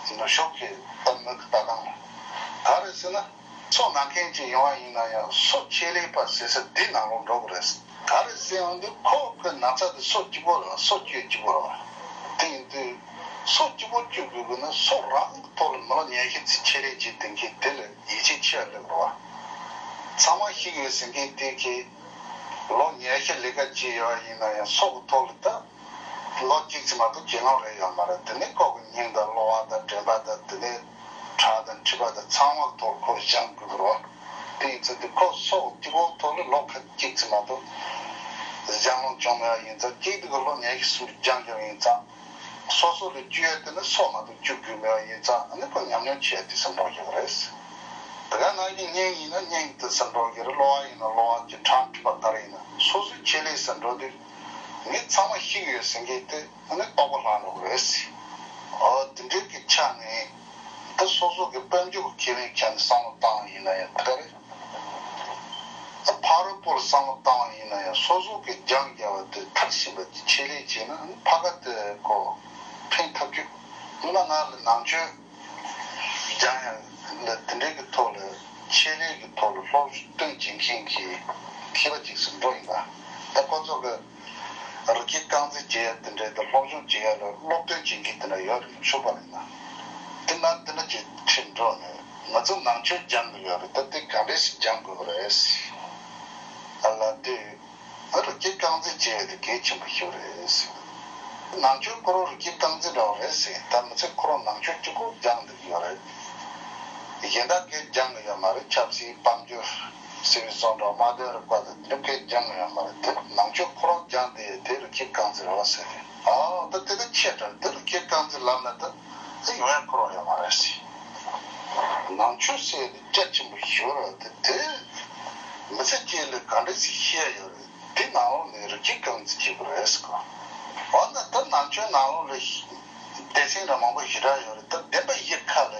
གི། ནུབ་ཕྱོགས་ཀྱི་ད་མི་གི་ལྟ་སྟངས་ལ་ག་རེ་ཟེར་ན། སྲོག་ན་མཁན་ཅིག་ཡོང་བ་ཡིན་ན་ཡང་སྲོག་ཆེད་ལས་པ་ཟེར་ས་འདི་ནང་ལོགས་འགྲོ་གི་རེད། ག་རེ་ཟེར་ཡོང་དུས་ཁོ་གི་ན་ཚ་དེ་སྲོག་གཅིག་པོ་རེད། སྲོག་གཅོད་གཅིག་པོ་རེད། དེ་ཡིན་དུས་སྲོག་གཅིག་པོ་གཅོད་དགོས་ཀྱི་ན་སྲོག་རང་གི་ཐོག་ལ་མི་ལོ་ཉི་ཤུ་ཙམ་ཆེད་ལས་བྱེད་བསྡད་མཁན་དེ་ལ་ཡིད་ཆེས་ཆེ་བ་སླེབས་རེད་བ། ཚང་མ་ཤེས་ཀྱི་ཡོད་ཟེར་མཁན་དེ་གིས་ལོ་ཉི་ཤུ་ལས་ཀ་བྱས་ཡོད་པ་ཡིན་ན་ཡང་སྲོག་གི་ཐོག་ལ་ད། ལོ་གཅིག་ཙམ་མ་གཏོགས་གྱེན་ལོག་རེད་ཡོད་མ་རེད། དེ་ནས་ཁོ་གི་སྙིང་དང་གློ་བ་དང་དྲན་པ་དང་དེ་ནས་ཁྲག་དང་མཁྲིས་པ་དང་ཚང་མ་ཐོག་ཁོ་སྦྱང་དགོས་རོ། དེ་ཡིན་ཚེ་དེ་ཁོ་སྲོག་གཅིག་པོ་ཐོག་ལ་ལོ་ཁ་གཅིག་ཙམ་མ་གཏོགས་སྦྱང་ལོང་བྱུང་མེད་པ་ཡིན་ཙང་། གཅིག་དེ་གི་ལོ་ཉི་ཤུ་སུམ་ཅུ་སྦྱང་རྒྱུ་ཡིན་ཙང་། སོ་སོ་ལ་བཅོས་ཡ་དེ་ནི་སྲོག་མ་གཏོགས་བཅོས་དགོས་མེད་པ་ཡིན་ཙང་། ཨ་ནི་ཁོ་ཉམས་མྱོང་ཆེ་ཡ་དེ་ཟིན་འགྲོ་རྒྱུ་རེད། དེ་ག་ནང་བཞིན་སྙིང་ཡིན་ན་སྙིང་དེ་ཟིན་འགྲོ་རྒྱུ་རེད། གློ་བ་ཡིན་ན་གློ་བ་གི་ཁྲག་མཁྲིས་པ་ག་རེ་ཡིན་ན་སོ་སོའི་ཆེད་ལས་ཟིན་འགྲོ་དུས། ངས་ཚང་མ་ཤེས་ཀྱི་ཡོད་ཟེར་མཁན་དེ་ཨ་ནི་རྟོགས་པ་ལྷག་འགྲོ་གི་རེད་ཟེར། ཨོ་དེ་འདྲའི་གི་ཆ་ནས་ད་སོ་སོ་གི་དཔལ་འབྱོར་གྱི་ཁེ་ཕན་ཆ་ནས་བསམ་བློ་བཏང་བ་ཡིན་ན་ཡང་དེ་ག་རེད། ད་ཕ་རོལ་པོར་བསམ་བློ་བཏང་བ་ཡིན་ན་ཡང་སོ་སོ་གི་སྦྱང་བརྒྱབ་པ་དེ་མཐར་ཕྱིན་པ་དེ་ཆེད་ལས་བྱས་ན་ཨ་ནི་ཕ་ག་དེ་གོ་ཕན་ཐོགས་རྒྱུ། སྔོན་མ་ང་ལ་ནང་ཆོས་སྦྱང་ཡ་ལ་དེ་འདྲའི་གི་ཐོག་ལ་ཆེད་ལས་ཀྱི་ཐོག་ལ་སློབ་སྟོན་བྱེད་མཁན་གྱི་མཁས་པ་ཅིག་སུ་འགྲོ་ཡིན་པ། ད་ཁོ་ཚོ་གི་རི་སྐྱེས་རྐང་འཛིན་བྱེད་ཡ་དེ་འདྲའི་དང་སློབ་སྦྱོང་བྱེད་ཡ་ལ་སློབ་སྟོན་བྱེད་མཁན་དེ་འདྲ་ཡོད་རེད། ཤོད་པ་ཡིན་ན་དེ་ན་དེ་འདྲ་ཅིག་ཁྲིད་འགྲོ་ནས་ང་ཚོ་ནང་ཆོས་སྦྱང་གི་ཡོད་རེད། ད་དེ་ག་འདྲས་སེ་སྦྱང་དགོས་པ་རེད་ཟེར། ཨ་ལ་དེ། ཨ་རི་སྐྱེས་རྐང་འཛིན་བྱེད་ཡ་དེ་གལ་ཆེན་པོ་ཞིག་རེད་ཟེར། ནང་ཆོས་ཁོ་རང་རི་སྐྱེས་རྐང་འཛིན་འདྲ་བོ་རེད་ཟེར། ད་མི་ཚེ་ཁོ་རང་ནང་ཆོས་གཅིག་པོ་སྦྱང་བསྡད་ཀྱི་ཡོད་རེད། གཞན་དག་གས་སྦྱང་གི་ཡོད་མ་རེད། ཆབ་སྲིད་དཔལ་འབྱོར་ཟེར་བའི་བཟོ་འདྲ་མ་དོན་རིག་པ་དང་འདི་གས་སྦྱང་གི་ཡོད་མ་རེད། དེ་ནང་ཆོས་ཁོ་རང་སྦྱང་བསྡད་ཡ་དེ་རི་སྐྱེས་རྐང་འཛིན་རེད་བ་ཟེར་རེད། ཨ་ད་དེ་ད་ཆེ་དྲགས་དེ་རི་སྐྱེས་རྐང་འཛིན་ལབ་ན་ད་དེ་ཡོང་ཡ་ཁོ་རང་ཡོད་མ་རེད་ཟེར། ནང་ཆོས་ཟེར་ཡ་དེ་རྒྱ་ཆེན་པོ་ཞིག་རེད། དེ་དེ་མི་ཚེ་སྐྱེལ་ལ་ག་འདྲ་ཞིག་ཤེས་ཡ་ཡོད་རེད། དེ་ནང་ལོགས་ནས་རི་སྐྱེས་རྐང་འཛིན་བྱེད་དགོས་རེད་ཟེར་གོ། འོ་ན་ད་ནང་ཆོས་ནང་ལོགས་ལ་སྡེ་ཚན་ར་མང་པོ་ཞེ་དྲག་ཡོད་རེད། ད་བདེན་པ་ཡི་ཁ་ལ་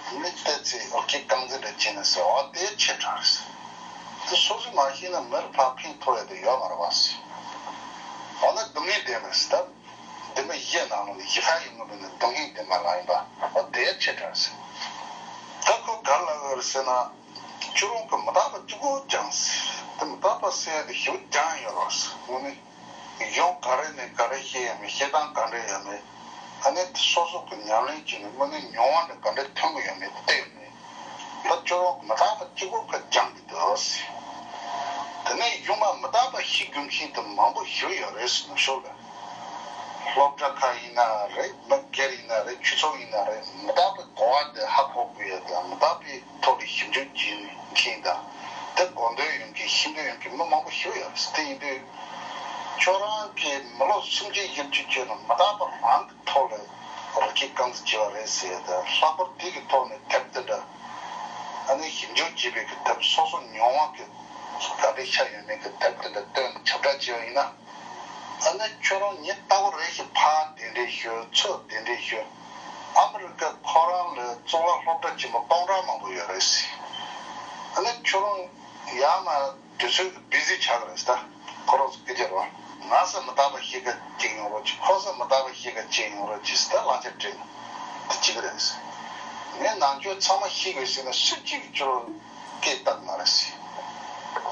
མི་བལྟས་ཚེ་རི་སྐྱེས་རྐང་འཛིན་རེ་བྱས་ནས་ཟེར་བ་དེ་ཆེ་དྲགས་རེད་ཟེར། དེ་སོ་སོས་མ་ཤེས་ན་མི་ལ་ཕར་ཕན་ཐོགས་ཡ་དེ་ཡོད་མ་རེད་བ་ཟེར། འོ་ན་སྡུག་བསྔལ་བདེན་པ་རེད་ཟེར། ད་བདེན་པ་ཡི་ནང་ལོགས་ནས་ཡི་ཁ་ཡི་ངོ་བོ་ནི་སྡུག་བསྔལ་བདེན་པ་ལ་ཡིན་པ་འོ་དེ་ཆེ་དྲགས་རེད་ཟེར། ད་ཁོ་ག་ལ་ཡོད་རེད་ཟེར་ན། ཁྱོད་རང་གི་མི་རྟག་པ་གཅིག་པོ་སྦྱངས་ཟེར། དེ་མི་རྟག་པ་ཟེར་ཡ་དེ་ཞེ་པོ་སྦྱངས་ཡོད་རེད་ཟེར། དངོས་གནས་གཞུང་ག་རེ་ནས་ག་རེ་བཤད་ཡ་མེད། བཤད་སྟངས་ག་འདྲ་ཡ་མེད། ཨ་ནི་དེ་སོ་སོ་གི་ཉམས་ལེན་བྱས་ནས་དངོས་གནས་མྱོང་བ་འདྲ་ག་འདྲ་ཐོན་གི་ཡོད་མེད་བལྟས་ནས། ད་ཁྱོད་རང་གི་མི་རྟག་པ་གཅིག་པོ་ག་སྦྱངས་གི་འདུག་ཟེར། དེ་ནས་གཞུང་མ་མི་རྟག་པ་བཤད་རྒྱུ་མཁན་དེ་མང་པོ་ཞིག་ཡོད་རེད་ཟེར། ནུབ་ཕྱོགས་ལ། སློབ་གྲྭ་ཁག་ཡིན་ན་རེད། མི་སྒེར་ཡིན་ན་རེད། ཆོས་ཚོགས་ཡིན་ན་རེད། མི་རྟག་པའི་གོ་བ་དེ་ཧ་གོ་དགོས་ཡ་དང་། མི་རྟག་པའི་ཐོག་ལ་ཞིབ་འཇུག་བྱེད་མཁན་དང་། དེ་གོ་འདོད་ཡོད་མཁན། ཤེས་འདོད་ཡོད་མཁན་མི་མང་པོ་ཞིག་ཡོད་རེད། དེ་ཡིན་དུས་ཁྱོད་རང་གིས་མི་ལོ་སུམ་ཅུ་བཞི་བཅུ་བྱས་ན་མི་རྟག་པ་རང་གི་ཐོག་ལ་རི་སྐྱེས་རྐང་འཛིན་བྱས་པ་རེད་ཟེར་ཡ་དང་། ལྷག་པར་དེ་གི་ཐོག་ནས་དེབ་དེ་འདྲ། ཨ་ནི་ཞིབ་འཇུག་བྱེད་པའི་གི་དེབ། སོ་སོ་མྱོང་བ་གི་ག་འདྲ་ཆགས་ཡོད་མེད་གི་དེབ་དེ་འདྲ་བཏོན་ནས་ཁྱབ་བསྒྲགས་བྱས་པ་ཡིན་ན། ཨ་ནི་ཁྱོད་རང་ཉིན་རྟག་པར་རེ་ཞིག་ཕར་གདན་འདྲེན་ཞུ། ཚུར་གདན་འདྲེན་ཞུ། ཨ་མི་རི་ཀ་ཁོ་རང་ལ་གཙུག་ལག་སློབ་གྲྭ་ཆེན་པོ་སྟོང་ཕྲག་མང་པོ་ཡོད་རེད་ཟེར། ཨ་ནི་ཁྱོད་རང་ཡར་མར་དུས་ཚོད་ཀྱི་བི་ཟི་ཆགས་ཀྱི་རེད་ཟེར། ད་ཁོ་རང་ཚོ་སྐད་ཆ་རེད་བ། ང་ཚོ་མི་རྟག་པ་ཤེས་ཀ་ཅིག་ཡོང་རོགས་གྱིས། ཁོ་ཚོ་མི་རྟག་པ་ཤེས་ཀ་ཅིག་ཡོང་རོགས་གྱིས་ཟེར། ད་ལག་ཆ་སྤྲད་ནས་དེ་བྱེད་ཀྱི་རེད་ཟེར། ངས་ནང་ཆོས་ཚང་མ་ཤེས་དགོས་ཟེར་ན་སུ་གཅིག་གིས་ཁྱོད་རང་སྐད་བཏང་མ་རེད་ཟེར།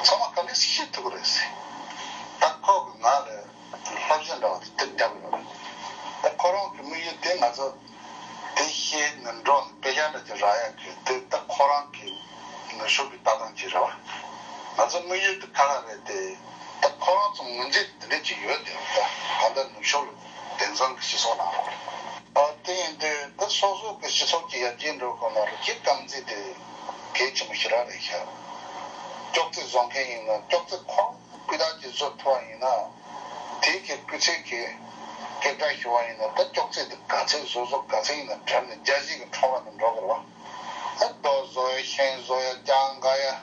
ཚང་མ་ག་འདྲ་ཤེས་ཐུབ་ཀྱི་རེད་ཟེར། ད་ཁོ་གི་ང་ལ་བསླབ་བྱ་འདྲ་བ་དེ་དེབ་རྒྱབ་ཡོད་རེད། ད་ཁོ་རང་གི་དམིགས་ཡུལ་དེ་ང་ཚོ་དེ་ཤེས་ནས་འགྲོ་ནས་དཔེ་ཆ་འདྲ་ཅིག་རག་ཡག་གི་དེ། ད་ཁོ་རང་གི་ནུབ་ཕྱོགས་ཀྱི་ལྟ་སྟངས་ཅིག་རེད་བ། ང་ཚོ་དམིགས་ཡུལ་དེ་ག་ལ་རེད་དེ། ད་ཁོ་རང་ཚོ་ངོས་འཛིན་དེ་འདྲ་ཅིག་ཡོད་དེ། ད་ད་ལྟ་ནུབ་ཕྱོགས་ལ་དེང་སང་གི་སྤྱི་ཚོགས་ནང་ལོགས་ལ། ཨ། དེ་ཡིན་དུས་ད་སོ་སོ་གི་སྤྱི་ཚོགས་ཀྱི་ཡར་རྒྱས་འགྲོ་དགོས་ན་རི་སྐྱེས་རྐང་འཛིན་དེ་གལ་ཆེན་པོ་ཞེ་དྲག་རེད་ཤག། ཅོག་ཙེ་བཟོ་མཁན་ཡིན་ན་ཅོག་ཙེ་ཁོ་རང་སྤུས་དག་ཅིག་བཟོ་ཐུབ་པ་ཡིན་ན། དེའི་གི་སྤུས་ཚད་ཀྱི་སྐད་གྲགས་ཞུ་བ་ཡིན་ན། ད་ཅོག་ཙེ་དེ་ག་ཚད་བཟོ་བཟོ་ག་ཚད་ཡིན་ན་བྲབ་ནས་རྒྱ་གཞིས་ཀྱི་ཁྲོམ་ར་ནས་འགྲོ་དགོས་རེད་བ། ཨ། རྡོ་བཟོ་ཡ། ཤིང་བཟོ་ཡ། ལྕང་ག་ཡ།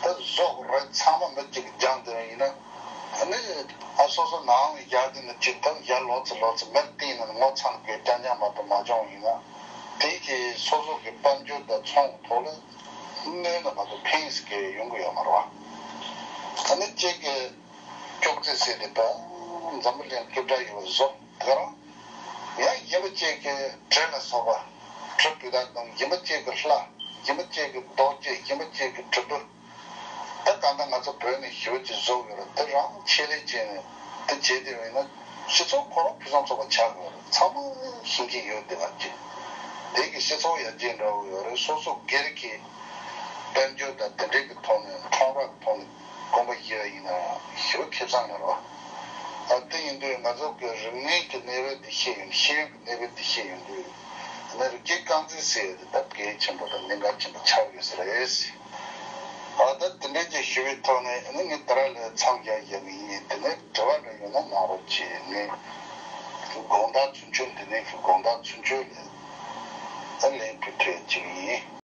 ད་བཟོ་དགོས་རེད། ཚང་མ་མི་གཅིག་གིས་སྦྱངས་བསྡད་པ་ཡིན་ན། ཨ་ནི་ཨ་སོ་སོ་ནང་ལ་བཞག་དུས་ནི་ཅིག་ད་ཡར་ལོག་ཚེ་ལོག་ཚེ་མི་སྟེང་ནས་ངོ་ཚ་ནས་སྐད་རྐྱང་རྐྱང་མ་གཏོགས་མ་སྦྱངས་ཡིན་ན། དེ་གིས་སོ་སོ་གི་དཔལ་འབྱོར་དང་ཚོང་གི་ཐོག་ལ་གནོད་ན་མ་གཏོགས་ཕན་ཟེར་མཁན་ཡོང་གི་ཡོད་མ་རེད་བ། ཨ་ནི་གཅིག་གིས་ཅོག་ཙེ་ཟེར་དེ་ད་འཛམ་བུ་གླིང་སྐད་གྲགས་ཡོད་པ་བཟོ། དེ་ག་རང་ཡང་གཞན་པ་གཅིག་གིས་གྲི་ལ་སོགས་པ། གྲི་སྤུས་དག་དང་། གཞན་པ་གཅིག་གིས་ལྷ། གཞན་པ་གཅིག་གིས་རྡོ་རྗེ། གཞན་པ་གཅིག་གིས་གྲི་གུ། ད་གང་ལྟར་ང་ཚོ་བོད་ནས་ཞེ་པོ་ཅིག་བཟོ་དགོས་རེད། དེ་རང་ཆེད་ལས་བྱས་ནས་དེ་བྱས་བསྡད་པ་ཡིན་ན། སྤྱི་ཚོགས་ཁོ་རང་ཕུན་སུམ་ཚོགས་པ་ཆགས་དགོས་རེད། ཚང་མ་ཤེས་ཀྱི་ཡོད་བསྡད་པ་ཅིག། དེ་གི་སྤྱི་ཚོགས་ཡར་རྒྱས་འདྲ་བོ་ཡོད་རེད། སོ་སོ་སྒེར་གྱི་དཔལ་འབྱོར་དང་དེ་འབྲེལ་གྱི་ཐོག་ནས། ཁྲོམ་ར་གི་ཐོག་ནས་གོམ་པ་བཞི་བ་ཡིན་ན་ཞེ་པོ་ཁེ་བཟང་ཡོད་རེད་བ། ཨ། དེ་ཡིན་དུས་ང་ཚོ་གི་རིག་གནས་ཀྱི་གནས་བབ་འདི་ཤེས་ཡོང་། ཤེས་ཡོན་གནས་བབ་འདི་ཤེས་ཡོང་དུས། ཨ་ནི་རི་སྐྱེས་རྐང་འཛིན་ཟེར་ཡ་དེ་ད་གལ་ཆེན་པོ་དང་གནད་འགག་ཆེན་པོ་ཆགས་ཡོད་ས་རེད། ཨ། ད་དེ་འདྲའི་ཅིག་ཞུ་བའི་ཐོག་ནས་ཨ་ནི་ངས་ད་ར་ལ་མཚམས་བཞག་བཞག་གི་ཡིན། དེ་ནས་དྲི་བ་འདྲ་ཡོད་ན་གནང་རོགས་གྱིས། ངས་དགོངས་དག་ཚུལ་འཆོས། འདི་ནས་ཀྱི་དགོངས་དག་ཚུལ་འཆོས་ལས་ད་ལན་ཕུལ་ཐུབ་ཡ་ཅིག་ཡིན།